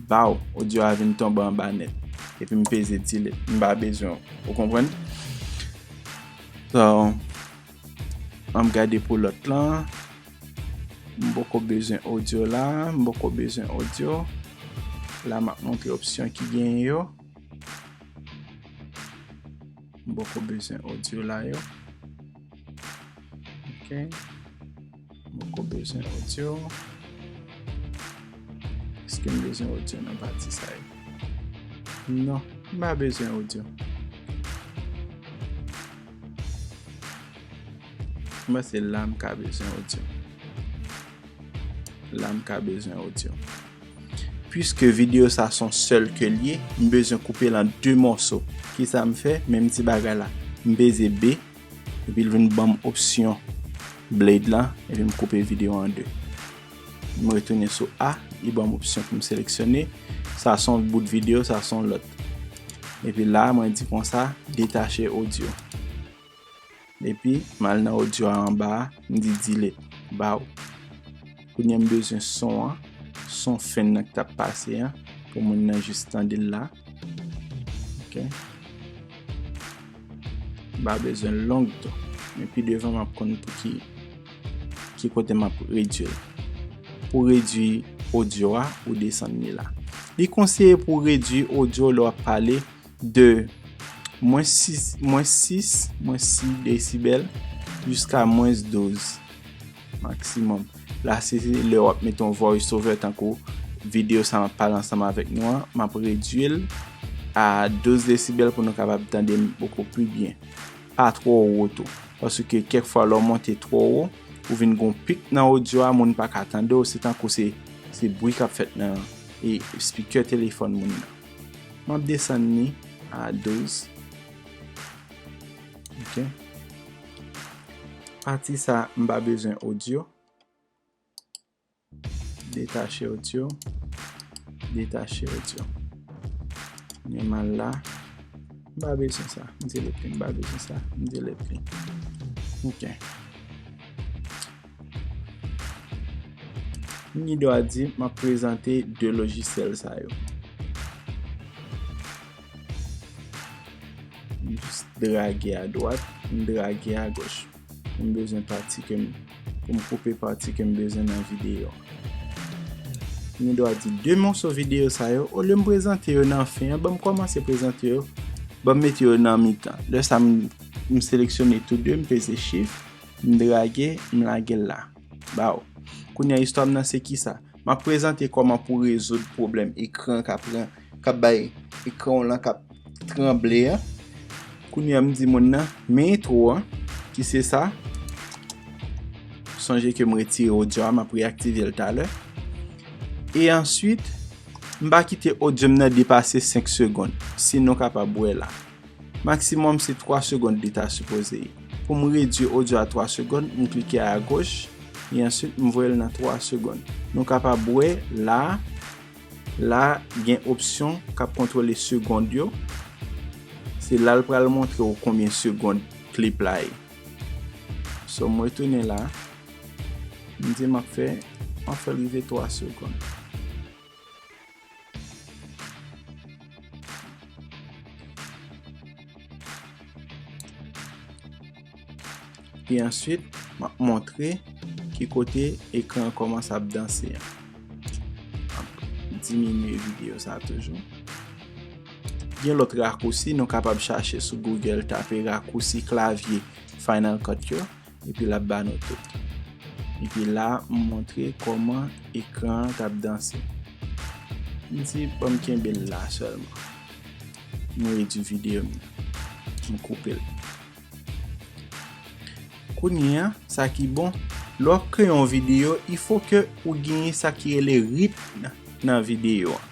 Baw, odyo a vin tonbe anba nèt. Epi m peze delete. M pa bezwen w. Ou konprann? So, ann gade pou lòt lan. M poko bezwen odyo la. M poko bezwen odyo. La, m ap montre opsyon ki genyen yo. M poko bezwen odyo la yo. Ok. M poko bezwen odyo. Èske m bezwen odyo nan pati sa yo? Non, m pa bezwen odyo. M panse la m ka bezwen odyo. La m ka bezwen odyo. Piske videyo sa se yon sèl ke l ye, m bezwen koupe l an de mòso. Kisa m fè? Menm ti bagay la. M peze B, epi l vin ban m opsyon blade lan, epi m koupe videyo an de. M retounen sou A, li ban m opsyon pou m seleksyone. Sa se yon bout videyo, sa se yon lòt. Epi la, mwen di konsa, detache odyo. Epi, m al nan odyo a anba a, m di delete. Baw. Kounye a m bezwen son an, son fen nan ki t ap pase an, pou moun nan jis tande l la. M pa bezwen long tou. Men pi devan, m ap konn pou ki, ki kote m ap redui l. Pou redui odyo a, ou desann li la. Li konseye pou redui odyo lè w ap pale de mwens sis, mwens sis, mwens sis desibèl jiska mwens douz maksimòm. La, se lè w ap mete yon voice over, tankou videyo sa m ap pale ansanm avèk nou an, m ap redui l a douz desibèl pou nou kapab tande m bokou pli byen. Pa twò wo tou. Paske kèk fwa, lè w monte twò wo, ou vin gon pik nan odyo a, moun pa ka tande w, se tankou se, se bri k ap fèt nan, e, speaker telefòn moun nan. M ap desann li a douz. Ok. Pati sa, m pa bezwen odyo. Detache odyo. Detache odyo. Men m al la. M pa bezwen sa. M delete li. M pa bezwen sa. M delete li. Ok. M gen dwa di, m ap prezante de lojisyèl sa yo. M jis drage a dwat, m drage a goch. M bezwen pati ke m, pou m koupe pati ke m bezwen nan videyo a. M gen dwa di de moso videyo sa yo, olye m prezante yo nan fen an, ban m kòmanse prezante yo, ban m mete yo nan mitan. Lè sa, m, m seleksyone tou de, m peze shift, m drage, m lage l la. Ba w. Kounye a, istwa m nan se kisa? M ap prezante kòman pou rezoud pwoblèm ekran k ap pran, k ap bay ekran w lan k ap tranble an. Kounye a, m di moun nan, men entwo an, ki se sa. Sonje ke m retire odyo a, m ap reaktive l talè. E answit, m pa kite odyo m nan depase senk segonn, si nou kapab wè la. Maksimòm se twa segonn li ta sipoze ye. Pou m redui odyo a twa segonn, m klike agoch, e answit m voye l nan twa segonn. Nou kapab wè la, la gen opsyon k ap kontwole segonn yo. Se la l pral montre w konbyen segonn klip la ye. So, m retounen la. M di m ap fè, m ap fè l rive twa segonn. E answit, m ap montre ki kote ekran an kòmanse ap danse an. M ap diminye videyo sa toujou. Gen lòt rakousi, nou kapab chache sou Google, tape rakousi klavye Final Cut yo. Epi l ap ba nou tout. Epi la, m montre kòman ekran an t ap danse. M di, ban m kenbe l la sèlman. M redui videyo m nan. M koupe l. Kounye a, sa ki bon, lè w ap kreye yon videyo, il faut que ou genyen sa ki rele ritm nan videyo an.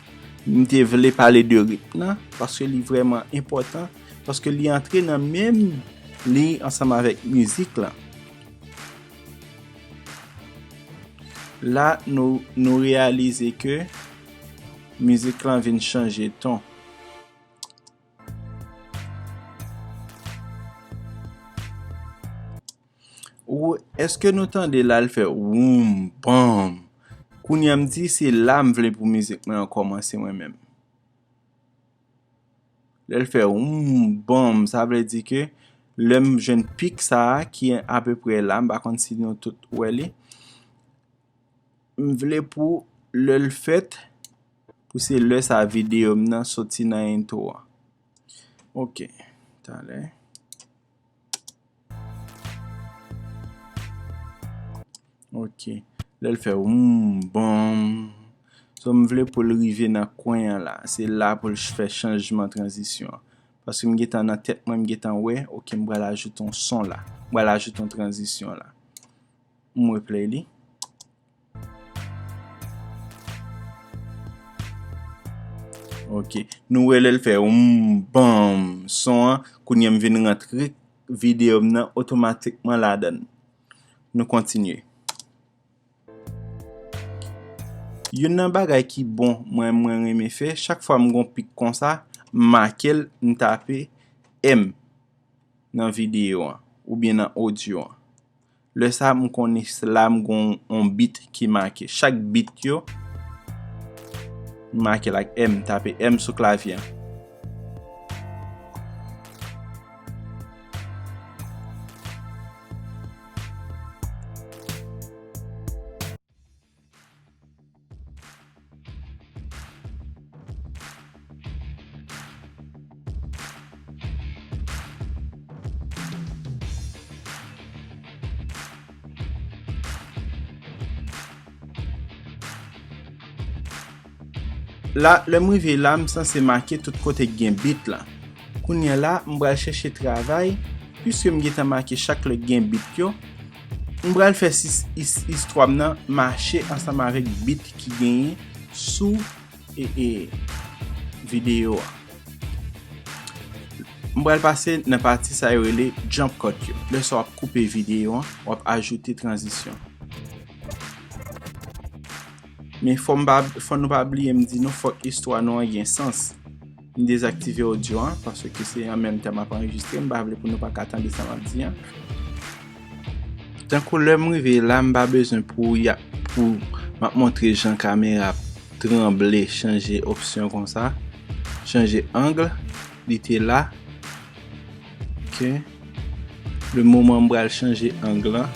M te vle pale de ritm nan, paske li vrèman enpòtan, paske li antre nan menm liy ansanm avèk mizik lan. La, nou, nou reyalize ke mizik lan vin chanje ton. Ou, èske nou tande la, l fè woum, banm? Kounye a, m di, se la m vle pou mizik mwen an kòmanse mwen menm. Lè l fè woum, banm, sa vle di ke lè m jwenn pik sa a, ki apeprè la, m pa konn si nou tout wè li. M vle pou lè l fèt, pou se lè sa videyo m nan soti nan entwo a. Ok, talè. Ok. Lè l fè woum, banm. So, m vle pou l rive nan kwen an la. Se la pou l ch-, fè chanjman tranzisyon an. Paske m gentan nan tèt mwen, m gentan wè, ok, m pral ajoute yon son la. M pral ajoute yon tranzisyon la. M replay li. Ok. Nou wè lè l fè woum, banm, son an, kounye a m vin rantre videyo m nan otomatikman ladan l. Nou kontinye. Youn nan bagay ki bon, mwen, mwen renmen fè, chak fwa m gon pik konsa, m make l, m tape M nan videyo an, oubyen nan odyo an. Lè sa, m konnen s-, la, m gon yon bit ki make. Chak bit yo, m make l ak M, tape M sou klavye an. la, lè m rive la, m sanse make tout kote k gen beat la. Kounye a la, m pral chèche travay, piske m gentan make chak lè k gen beat yo, m pral fè sis, is, istwa m nan mache ansanm avèk beat ki genyen sou, e, e, videyo a. M pral pase nan pati sa yo rele jump cut yo. Lè sa w ap koupe videyo an, w ap ajoute tranzisyon. Men fò m pa, fò nou pa bliye m di nou, fòk istwa nou an gen sans. M dezaktive odyo an, paske se an menm tan m ap anrejistre, m pa vle pou nou pa ka tande sa m ap di an. Tankou lè m rive la, m pa bezwen pou y a, pou m ap montre jan kamera ap tranble, chanje opsyon konsa, chanje ang, li te la. Ok. Le moman m pral chanje ang lan.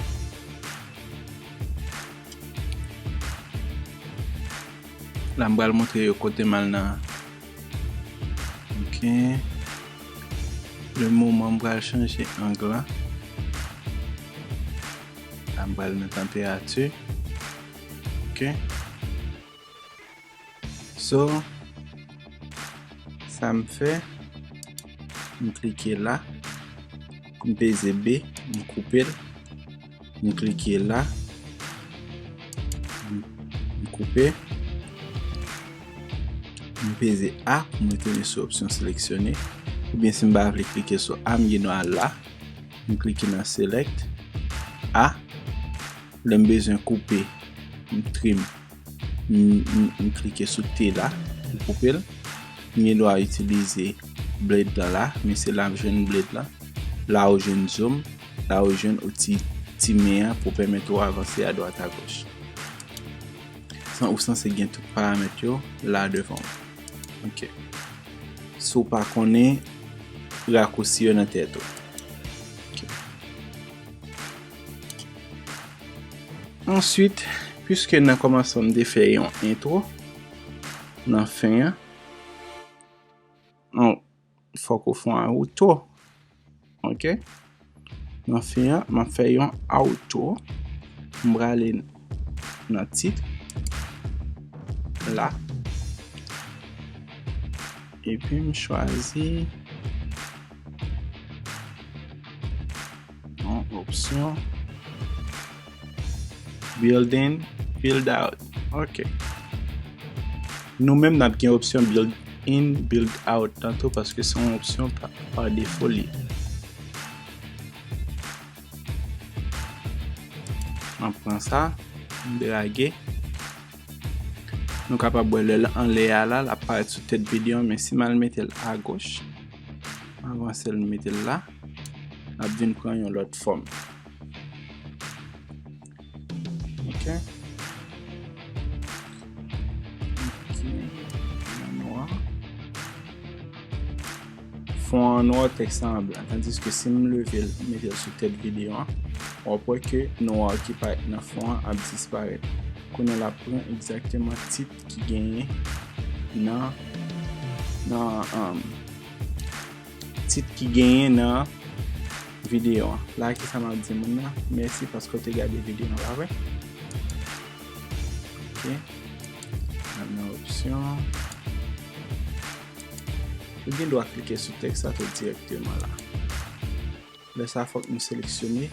La, m pral montre yo kote m al nan. Ok. Le moman m pral chanje ang lan. La, m pral nan tanperati. Ok. So, sa m fè, m klike la, m peze B, m koupe l, m klike la, m, m koupe, m peze A pou m retounen sou opsyon seleksyone, oubyen si m pa vle klike sou A, m gen dwa la, m klike nan select, A, lè m bezwen koupe, m trim, m, m, m klike sou T la, m koupe l. M gen dwa itilize blade lan la, men se la m jwenn blade lan. La ou jwenn zoom, la ou jwenn ou ti, ti men an pou pèmèt ou avanse adwat agoch. San, ou sanse gen tout paramèt yo la devan w. Ok. Si w pa konnen rakousi yo nan tèt ou. Ok. Answit, piske nan kòmansman m te fè yon entwo, nan fen an, non, fòk ou fè yon outro. Ok? Nan fen an, m ap fè yon outro. M prale nan tit la. Epi m chwazi yon opsyon. Build in, build out. Ok. Nou menm n ap gen opsyon build in, build out lan tou, paske se yon opsyon pa, pa defo li ye. M ap pran sa, m drage. Nou kapab wè lè l anlè a la, l ap parèt sou tèt videyo an, men si m al mete l agoch, m avanse l, m mete l la, l ap vin pran yon lòt fòm. Ok. Ok. An nwa. Fon an nwa, tèks lan an blan. Tandiske si m leve l, m mete l sou tèt videyo an, w ap wè ke nwa ki parèt nan fon an ap disparèt. Kounye a l ap pran egzakteman tit ki genyen nan, nan, um, tit ki genyen nan videyo an. La, kisa m ap di moun nan? Mèsi paske w te gade videyo an, pa vre? Ok. Al nan opsyon. Ou gen dwa klike sou tèks la tou dirèkteman la. Lè sa, fòk nou seleksyone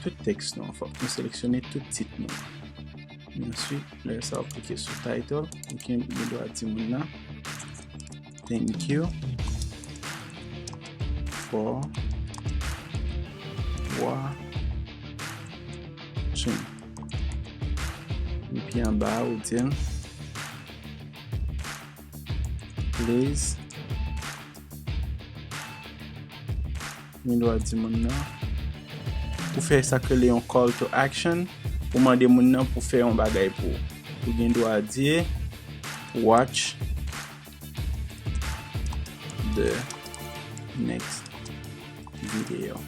tout tèks nou an. Fòk nou seleksyone tout tit nou an. Men answit, lè sa, w klike sou title, ou gen, gen dwa di moun nan, "Thank you for watching." Epi anba a, ou di l, "Please," ou gen dwa di moun nan, ou fè sa k rele yon call to action, ou mande moun nan pou fè yon bagay pou ou. Ou gen dwa di, "Watch the next video."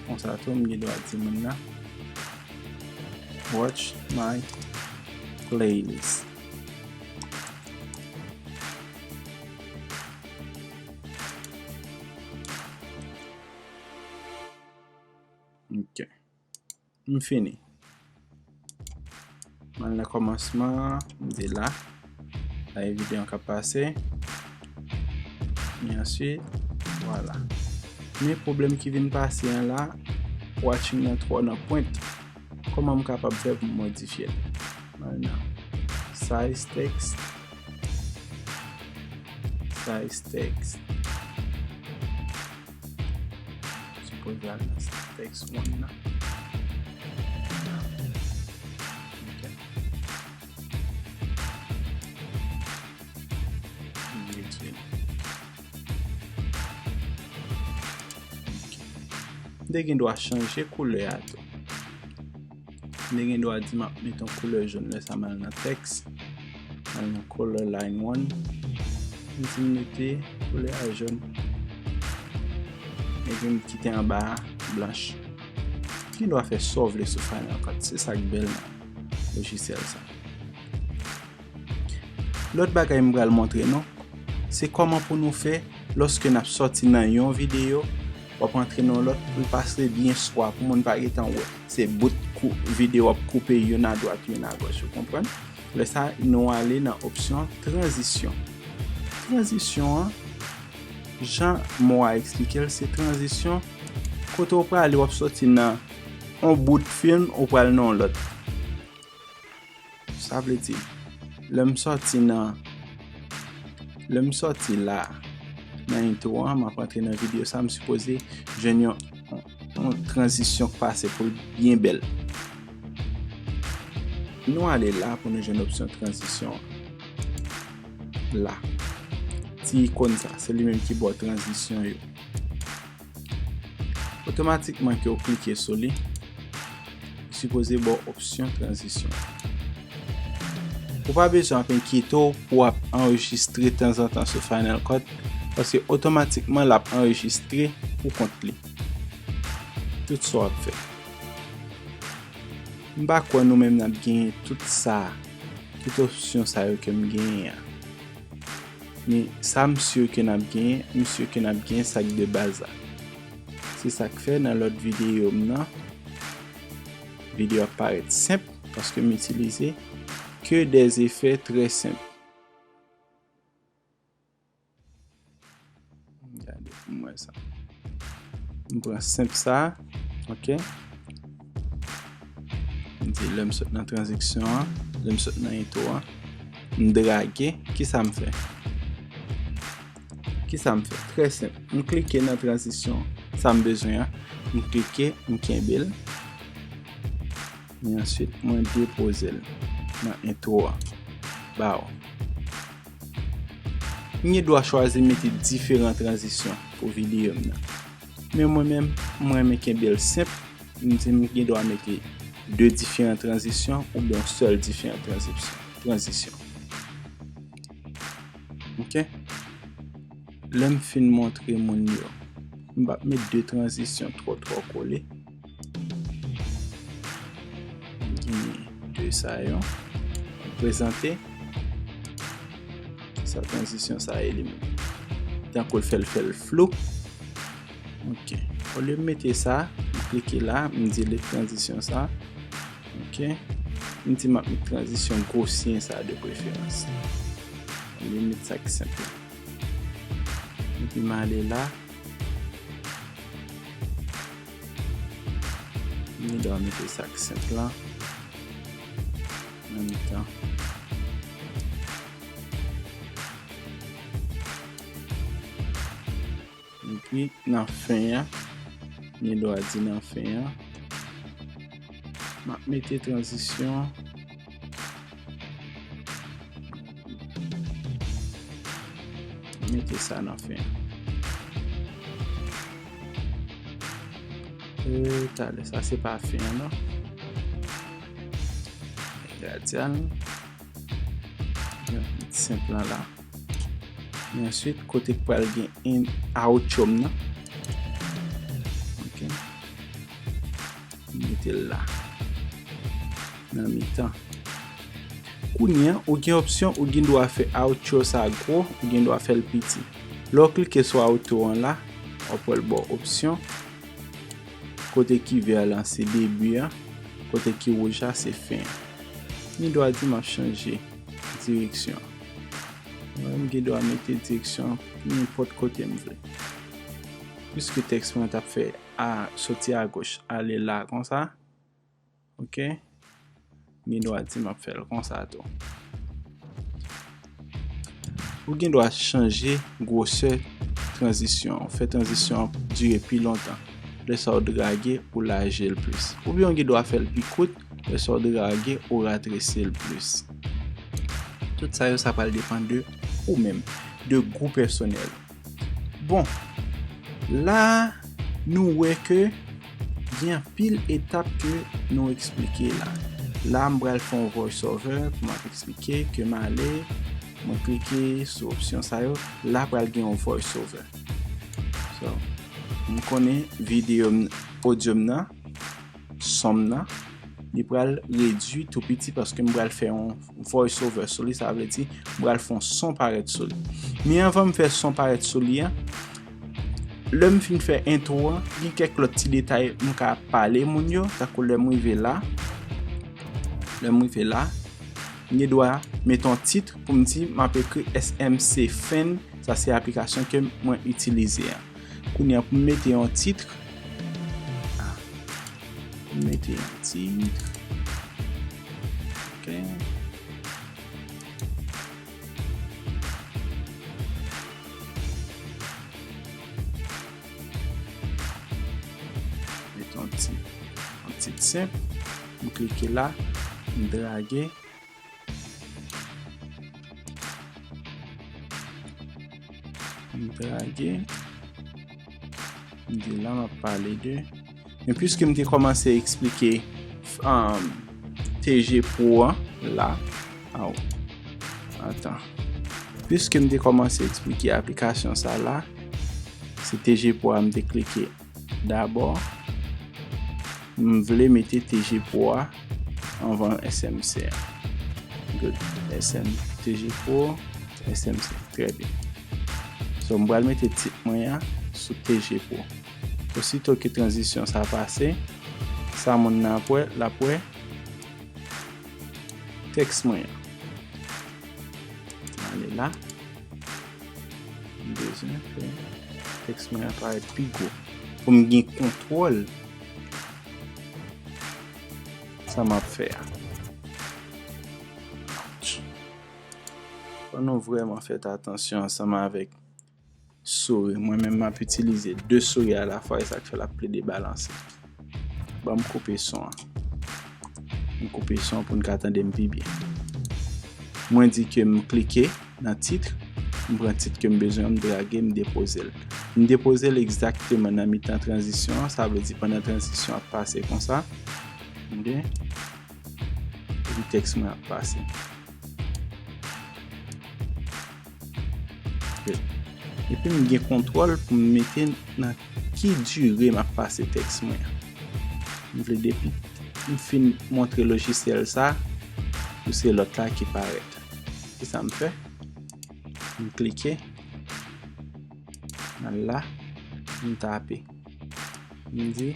Konsa tou, m gen dwa di moun nan, "Watch my playlist." Ok. M fini. M al nan kòmansman, m di la. La e videyo an k ap pase. E answit, vwala. Men pwoblèm ki vin pase an la, watching nan twò nan pwent. Kòman m kapab fè pou m modifye l? M al nan size text. Size text. Sipoze al nan text one nan. Ok. M retire l. Ok. M te gen dwa chanje koulè a tou. M te gen dwa di m ap mete yon koulè jòn, lè sa m al nan text, m al nan color line one, m di m mete koulè a jòn. Epi m kite anba a blanch. Gen dwa fè sa w vle sou Final Cut, se sa k bèl nan lojisyèl sa. Lòt bagay m pral montre nou, se kòman pou nou fè lòske n ap sòti nan yon videyo, w ap antre nan yon lòt pou l pase byen swa pou moun pa gentan wè. Se bout kou, videyo w ap koupe youn adwat, youn agòch, ou konprann? Lè sa, nou ale nan opsyon tranzisyon. Tranzisyon an, jan mo a eksplike l, se tranzisyon kote w prale, w ap sòti nan yon bout fim, ou pral nan yon lòt. Sa vle di, lè m sòti nan, lè m sòti la, nan entwo an, m ap antre nan videyo sa, m sipoze jwenn yon, yon, yon tranzisyon k pase pou l byen bèl. Nou ale la pou nou jwenn opsyon tranzisyon an. La. Ti ikòn sa, se li menm ki ba w tranzisyon yo. Otomatikman ke w klike sou li, li sipoze ba w opsyon tranzisyon. Ou pa bezwen ap enkyete w pou w ap anrejistre tanzantan sou Final Cut, paske otomatikman l ap anrejistre pou kont li. Tout sa w ap fè. M pa kwè nou menm n ap genyen tout sa, tout opsyon sa yo ke m genyen an. Men sa m si ke n ap genyen, m si ke n ap genyen sa k de baz la. Se sa k fè nan lòt videyo m nan, videyo ap parèt senp paske m itilize ke des effets très simples. Gade pou m wè sa. M pran senp sa, ok. M di lè m sot nan tranzisyon an, lè m sot nan entwo an, m drage, kisa m fè? Kisa m fè? Trè senp. M klike nan tranzisyon sa m bezwen an. M klike, m kenbe l. E answit, mwen depoze l nan entwo an. Ba w. M gen dwa chwazi mete diferan tranzisyon pou videyo m nan. Men mwen menm, m renmen kenbe l senp. M di m gen dwa mete de diferan tranzisyon oubyen yon sèl diferan tranzisyon. Tranzisyon. Ok? Lè m fin montre moun yo, m p ap met de tranzisyon twò, twò kole. M gen de sa yo. M prezante. Sa tranzisyon sa ye li menm. Tankou l fè l, fè l flou. Ok. Olye m mete sa, m klike la, m delete tranzisyon sa. Ok. M di m ap met tranzisyon gwosye sa de preferans. Olye m met sa ki senp la. Epi m ale la. M gen dwa mete sa ki senp la. Nan mitan. Epi nan fen an, m gen dwa di nan fen an, m ap mete tranzisyon. Mete sa nan fen an. E, talè, sa se pa fen an, non. Gade a, non. Yon ti senp lan la. E answit, kote k pral gen en outro m nan. Ok. M mete l la. Nan mitan. Kounye a, ou gen opsyon, ou gen dwa fè outro sa gwo, ou gen dwa fè l piti. Lè w klike sou outro an la, w ap wè l ba w opsyon. Kote ki vè lan se debi an, kote ki wouj la se fen an. Ni dwa di m ap chanje direksyon. Mwen, m gen dwa mete direksyon nenpòt kote m vle. Piske tèks mwen t ap fè a soti agoch ale la konsa, ok, m gen dwa di m ap fè l konsa tou. Ou gen dwa chanje gwosè tranzisyon an, fè tranzisyon an dire pi lontan. Lè sa w drage, ou laje l plis. Oubyen ou gen dwa fè l pi kout, lè sa w drage, ou ratresi l plis. Tout sa yo, sa pral depann de ou menm, de gou pèsonèl. Bon, la, nou wè ke gen anpil etap ke nou eksplike la. La, m pral fè yon voice over pou m ap eksplike ke m ale, mwen klike sou opsyon sa yo, la pral gen yon voice over. So, m konnen videyo m, audio m nan, son m nan, li pral redui tou piti paske m pral fè yon voice over sou li, sa vle di m pral fè yon son parèt sou li. Men anvan m fè son parèt sou li an, lè m fin fè entwo an, gen kèk lòt ti detay m ka pale moun yo, tankou lè m rive la, lè m rive la, m gen dwa mete yon tit pou m di m ap ekri S M C Fan, sa se aplikasyon ke mwen itilize an. Kounye a pou m mete yon tit, pou m mete yon tit, ok. Met yon tit, yon tit senp. M klike la, m drage. M drage. M di la, m ap pale de. Men piske m te kòmanse eksplike, um, T G Pro an la. Aw. Atan. Piske m te kòmanse eksplike aplikasyon sa la, se T G Pro a m te klike dabò. M vle mete T G Pro a anvan S M C a. Good. S M, T G Pro, S M C. Trè byen. So, m pral mete tit mwen an sou T G Pro. Osito ke tranzisyon sa pase, sa moun nan ap wè, l ap wè tèks mwen an. Ale la. M bezwen fè tèks mwen an parèt pi gwo. Pou m gen kontwòl sa m ap fè a. Fò nou vrèman fè atansyon ansanm avèk souri. Mwen menm m ap itilize de souri alafwa, e sa k fè l ap plede balanse. Ban m koupe son an. M koupe son an pou n ka tande m pi byen. Mwen di ke m klike nan tit, m pran tit ke m bezwen an, m drage, m depoze l. M depoze l egzakteman nan mitan tranzisyon an, sa vle di pandan tranzisyon ap pase konsa. Ok? Epi tèks mwen ap pase. Ok. Epi m gen kontwòl pou m mete nan ki dire m ap pase tèks mwen an. M vle depi m fin montre lojisyèl sa, pou se lòt la ki parèt. Se sa m fè. M klike. Al la. M tape. M di,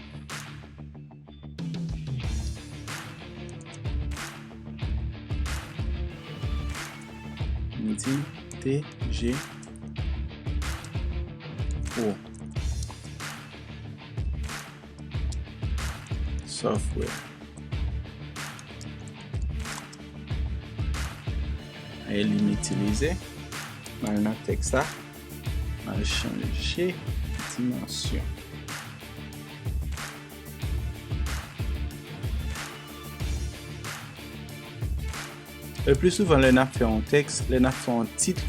m di T G Pro Software. E li m itilize. M al nan tèks la. M al chanje dimansyon. Le pli souvan, lè n ap fè yon tèks, lè n ap fè yon tit,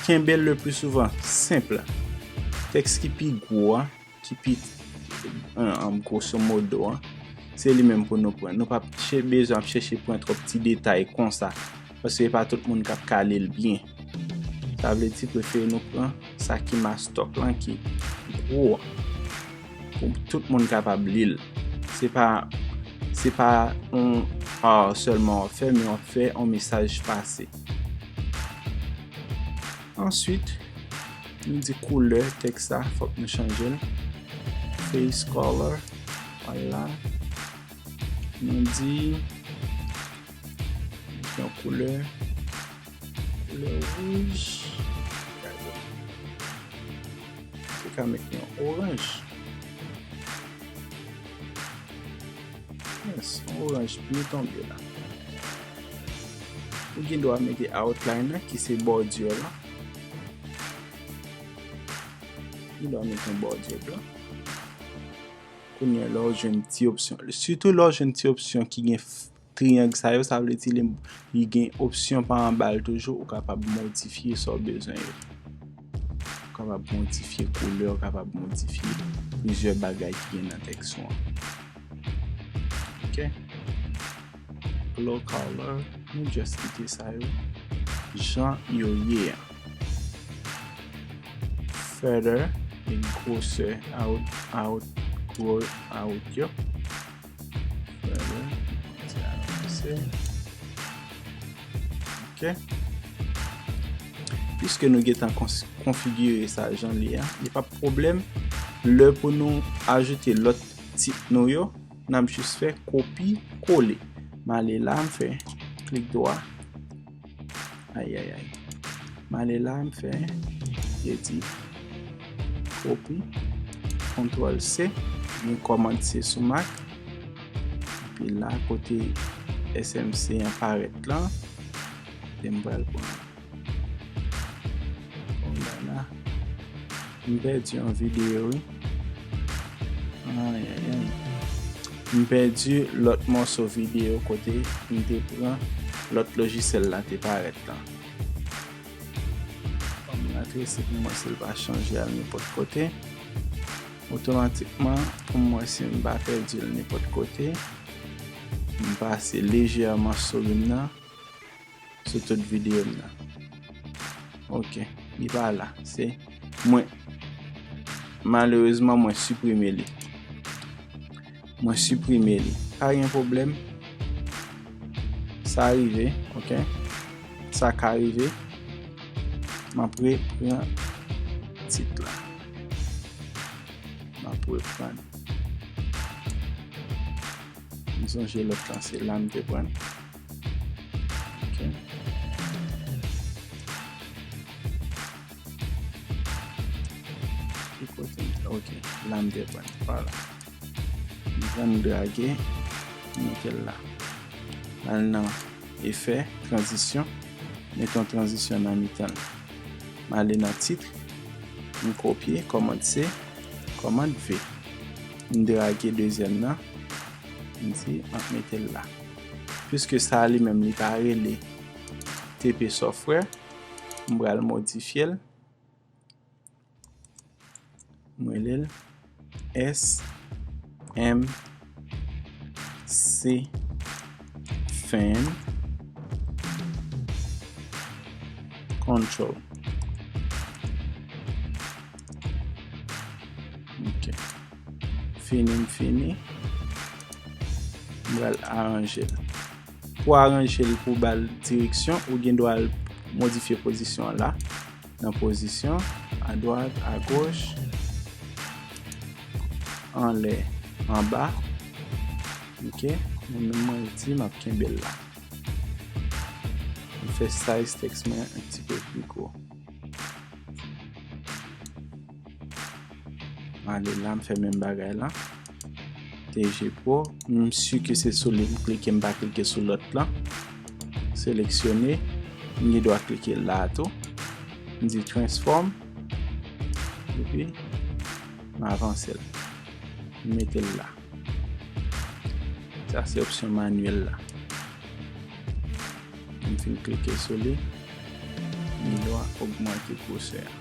kenbe l le pli souvan senp la. Tèks ki pi gwo a, ki pi, an, an, grosso modo a, se li menm pou nou pran. Nou p ap chè-, bezwen ap chèche pran twòp ti detay konsa, paske e pa tout moun k ap ka li l byen. Sa vle di, prefere nou pran sa ki mastòk lan, ki gwo an, pou tout moun kapab li l. Se pa, se pa yon art sèlman w ap fè, men w ap fè yon mesaj pase. Answit, nou di koulè tèks la, fòk nou chanje l. Face color, vwala. Nou di, m Yon koulè, koulè wouj. Te ka met yon oranj. Yes, yon oranj byen tonbe la. Ou gen dwa mete outline lan, ki se bòdi lan. Ou gen dwa mete yon bòdi blan. Kounye a, lè w jwenn ti opsyon, sitou lè w jwenn ti opsyon ki gen f-, triyang sa yo, sa vle di li, li gen opsyon pa anba l toujou, ou kapab modifye sa w bezwen yo. Ou kapab modifye koulè, ou kapab modifye plizyè bagay ki gen nan tèks ou an. Ok? Glow color, nou just kite sa yo jan yo ye a. Feather, e gwosè out, out, gwo out yo. Feather, ti aranse. Ok. Piske nou gentan kons-, konfigire sa jan li a, li p ap pwoblèm lè pou nou ajoute lòt tit nou yo, n ap jis fè kopi kole. M ale la, m fè klik dwa. Ayayay. M ale la, m fè, yo di, kopi, kontwòl C, gen kòmand C sou Mac. Epi la, kote S M C an parèt lan, kote m pral pran. Bon, la, la. M pèdi yon videyo, wi. Ayayay. M pèdi lòt mòso videyo kote m te pran lòt lojisyèl la te parèt lan. Fò m rantre si pou m wè si l pa chanje al nenpòt kote. Otomatikman, pou m wè si m pa pèdi l nenpòt kote, m pase lejèman sourim nan sou tout videyo m nan. Ok, li pa la. Se mwen, malerezman, mwen siprime li. Mwen siprime li. Pa gen pwoblèm. Sa rive, ok? Sa ka rive. M ap reprann tit la. M ap reprann. M sonje lòt lan, se la m te pran. Ok. Ki kote m te? Ok, la m te pran. Vwala. M pran, m drage, m mete l la. M al nan efè, tranzisyon. Mete yon tranzisyon nan mitan l. M ale nan tit, m kopye, kòmand C, kòmand V. M drage dezyèm nan, m di, m ap mete l la. Piske sa a li menm, li pa rele T P Software, m pral modifye l. M rele l S M C Fan Control. Ok. Fini, m fini. M pral aranje l. Pou aranje l, pou ba l direksyon, ou gen dwa al modifye pozisyon an la. Nan pozisyon, adwat, agoch, anlè, anba. Ok, mwen menm mwen di m ap kenbe l la. M fè size tèks mwen yon ti pe pli gwo. M ale la, m fè menm bagay la. T G Pro, m si ke se sou li m klike, m pa klike sou lòt lan. Seleksyone, m gen dwa klike la tou. M di transform, epi m avanse l. M mete l la. Sa se opsyon manyèl la. M fin klike sou li, m gen dwa ogmante gwosè a.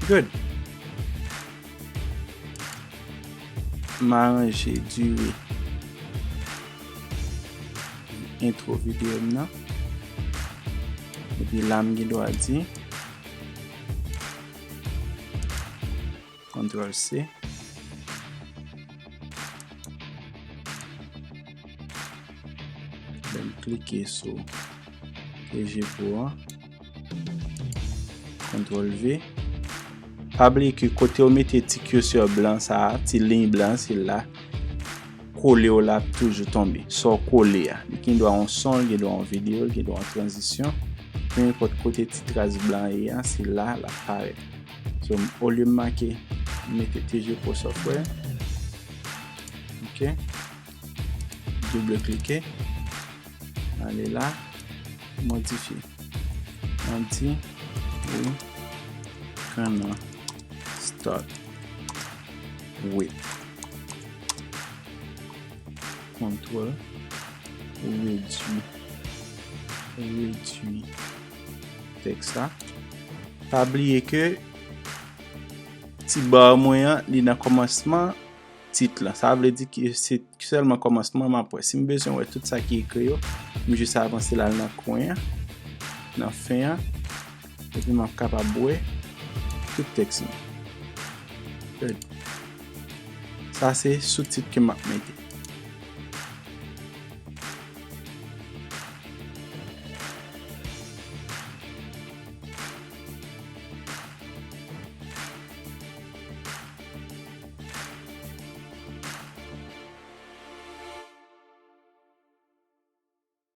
Good. M aranje dire entwo videyo m nan. Epi la m gen dwa di Control C. Lè m klike sou T G Pro an, Control V. Pa bliye ke kote w mete ti cursor blan sa a, ti liy blan sila, kole w la ap toujou tonbe. Sa w kole a. Li gen dwa yon son, li gen dwa yon videyo, li gen dwa yon tranzisyon. Pe enpòt kote ti tras blan an ye a, se la l ap parèt. So, olye m make, m mete T G Pro Software. Ok. Double klike. Ale la. Modifye. Mwen di, wi. Kanal start with. Kontwòl. Redui. Redui tèks la. Pa bliye ke ti ba mwen an, li nan kòmansman tit la. Sa vle di ke se sèlman kòmansman m ap wè. Si m bezwen wè tout sa ki ekri yo, m jis avanse l al nan kwen an, nan fen an, epi m ap kapab wè tout tèks mwen. Sa se soutit ke m ap mete.